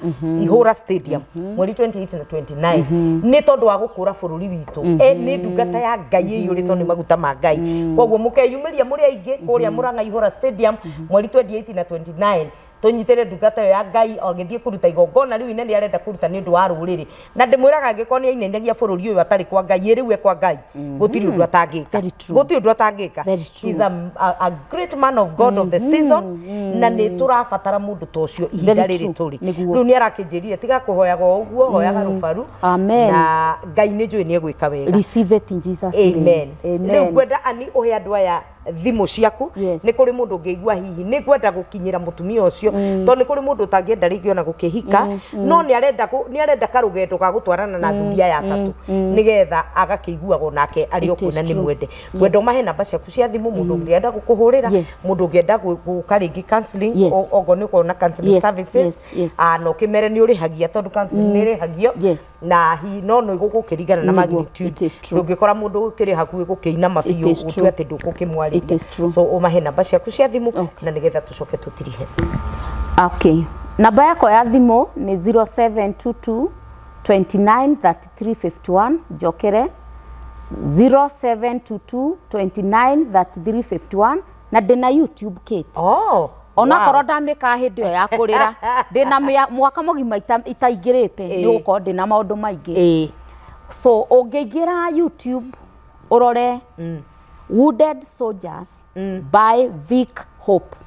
Ihũra Stadium mweri 28 na 29 nĩ tondũ wa gũkũra bũrũri witũ. Nĩ ndungata ya Ngai ĩiyũrĩtwo nĩ maguta ma Ngai, koguo mũkeyumĩria mũrĩ aingĩ kũrĩa Mũrang'a Ihũra Stadium mweri 28 na 29, tũnyitĩre ndungata ĩyo ya Ngai agĩthiĩ kũruta igongona rĩu inene arenda kũruta nĩ ũndũ wa rũrĩrĩ. Na ndĩmwĩraga angĩkorwo nĩ ainainagia bũrũri ũyũ atarĩ kwa Ngai, ĩ rĩu e kwa Ngai gũtirĩ ũndũ atangĩka. Very true. Gũtirĩ ũndũ atangĩka. Very true. He's a great man of God of the season na nĩ tũrabatara mũndũ ta ũcio ihinda Very rĩrĩ true. tũrĩ. Nĩguo. Rĩu nĩ arakĩnjĩrire tiga kũhoyaga o ũguo, hoyaga rũbaru. Amen. Na Ngai nĩ njũĩ nĩ egwĩka wega. Receive it in Jesus' name. Amen. Amen. Rĩu ngwenda ani ũhe andũ aya thimũ ciaku. Nĩ kũrĩ mũndũ ũngĩigua hihi nĩ ngwenda gũkinyĩra mũtumia ũcio, tondũ nĩ kũrĩ mũndũ ũtangĩenda rĩngĩ ona gũkĩhika, no nĩ arenda karũgendo ga gũtwarana na athuri aya atatũ nĩgetha agakĩiguagwo nake arĩ o It is kuo na nĩ true. mwende. Ngwenda ũmahe namba ciaku cia thimũ, mũndũ ũngĩenda gũkũhũrĩra, mũndũ ũngĩenda gũka rĩngĩ counseling, okorwo nĩ ũkorwo na counseling services. Ah, na ũkĩmere nĩ ũrĩhagia tondũ counseling nĩ ĩrĩhagio na hi no no igũgũkĩringana na magnitude. It is true. Ndũngĩkora mũndũ ũkĩrĩ hakuhĩ gũkĩinama It biũ is ũtue true. atĩ ndũgũkĩmwarĩria. It is true. So ũmahe namba ciaku cia thimũ Okay. na nĩgetha tũcoke tũtirihe. Okay. Namba yakwa ya thimũ nĩ 0722 29 33 51. Njokere, 0722 29 33 51. Na ndĩna YouTube, Kate. Oh, Onakorwo ndamĩkaga hĩndĩ ĩyo ya kũrĩra, ndĩna mwaka mũgima itaingĩrĩte, nĩ gũkorwo ndĩna maũndũ maingĩ. So ũngĩingĩra YouTube ũrore Wounded Soldiers by Vic Hope,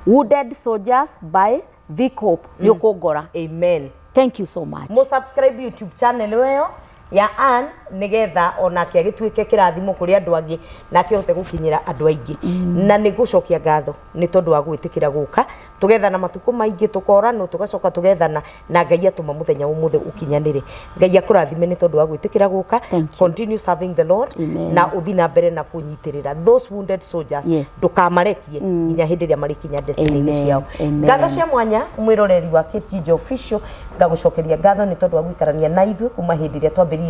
Wounded Soldiers by Vic Hope, nĩ ũkũngora. Amen. Thank you so much. Mu subscribe YouTube channel ĩyo ya Ann, nigetha onake agĩtuĩke kĩrathimo kũrĩ andũ angĩ, nake ahote gũkinyĩra andũ aingĩ. Na nĩ gũcokia ngatho nĩ tondũ wa gwĩtĩkĩra gũka. Tũgethana matukũ maingĩ, tũkoranwo, tũgacoka tũgethana, na Ngai atũma mũthenya ũmũthĩ ũkinyanĩre. Ngai akũrathime nĩ tondũ wa gwĩtĩkĩra gũka. Thank you. Continue serving the Lord. Amen. Na ũthi na mbere na kũnyitĩrĩra those wounded soldiers. Ndũkamarekie nginya hĩndĩ ĩrĩa marĩkinya destiny-inĩ Amen. ciao. Amen. Ngatho cia mwanya, mwĩroreri wa Kate Jijo Official, ngagũcokeria ngatho nĩ tondũ wa gũikarania na ithuĩ kuma hĩndĩ ĩrĩa twambĩrĩirie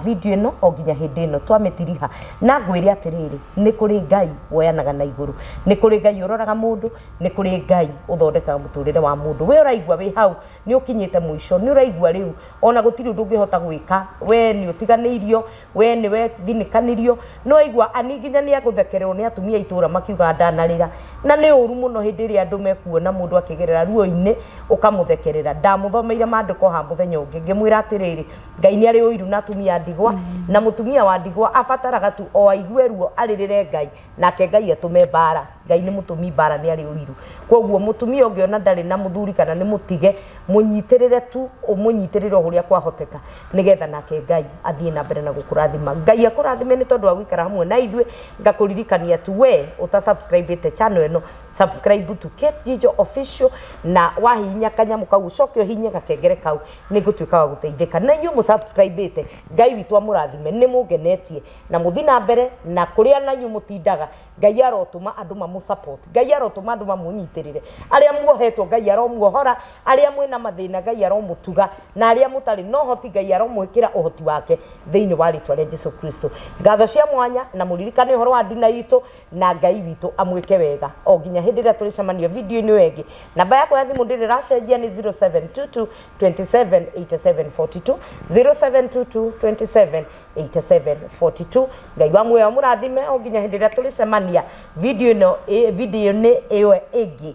video ĩno o nginya hĩndĩ ĩno twamĩtiriha. Na ngwĩre atĩrĩrĩ, nĩ kũrĩ Ngai woyanaga na igũrũ, nĩ kũrĩ Ngai ũroraga mũndũ, nĩ kũrĩ Ngai ũthondekaga mũtũrĩre wa mũndũ. We ũraigua wĩ hau nĩ ũkinyĩte mũico, nĩ ũraigua rĩu ona gũtirĩ ũndũ ũngĩhota gwĩka, we nĩ ũtiganĩirio, we nĩ wethinĩkanirio, no waigua ani nginya nĩ agũthekererwo nĩ atumia a itũra makiuga ndanarĩra. Na nĩ ũru mũno hĩndĩ ĩrĩa andũ mekuona mũndũ akĩgerera ruo-inĩ ũkamũthekerera. Ndamũthomeire maandĩko ha mũthenya ũngĩ, ngĩmwĩra atĩrĩrĩ, Ngai nĩ arĩ ũiru na atumia a ndigwa, na mũtumia wa ndigwa abataraga tu o aigue ruo arĩrĩre Ngai, nake Ngai atũme mbara. Ngai nĩ mũtũmi mbara, nĩ arĩ ũiru. Koguo mũtumia ũngĩona ndarĩ na mũthuri kana nĩ mũtige, mũnyitĩrĩre tu, ũmũnyitĩrĩre o ũrĩa kwahoteka, nĩgetha nake Ngai athiĩ na mbere na gũkũrathima. Ngai akũrathime nĩ tondũ wa gũikara hamwe na ithuĩ. Ngakũririkania tu, we ũta subscribe channel ĩno, subscribe to Kate Jijo Official, na wahihinya kanyamũ kau ũcoke ũhihinye gakengere kau, nĩ ngũtuĩka wa gũteithĩka. Na inyuĩ mũsubscribe, Ngai witũ amũrathime, nĩ mũngenetie, na mũthi na mbere na kũrĩa na inyuĩ mũtindaga. Ngai arotũma andũ mamũ support, Ngai arotũma andũ mamũnyitĩrĩre. Arĩa muohetwo, Ngai aromuohora. Arĩa mwĩna mathĩna, Ngai aromũtuga, na arĩa mũtarĩ na ũhoti, Ngai aromwĩkĩra ũhoti wake thĩinĩ wa rĩtwa rĩa Jesu Kristo. Ngatho cia mwanya, na mũririkane ũhoro wa ndina itũ, na Ngai witũ amwĩke wega o nginya hĩndĩ ĩrĩa tũrĩcemania video-inĩ ĩyo ĩngĩ. Namba yakwa ya thimũ ndĩrĩ ĩracenjia, nĩ 0722 27 87 42, 0722 27 87 42. Ngai wa muoyo amũrathime o nginya hĩndĩ ĩrĩa tũrĩcemania video ĩno, video-inĩ ĩyo ĩngĩ.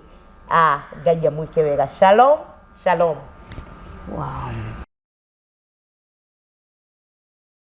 Ngai amwĩke wega. Shalom, shalom. Wow.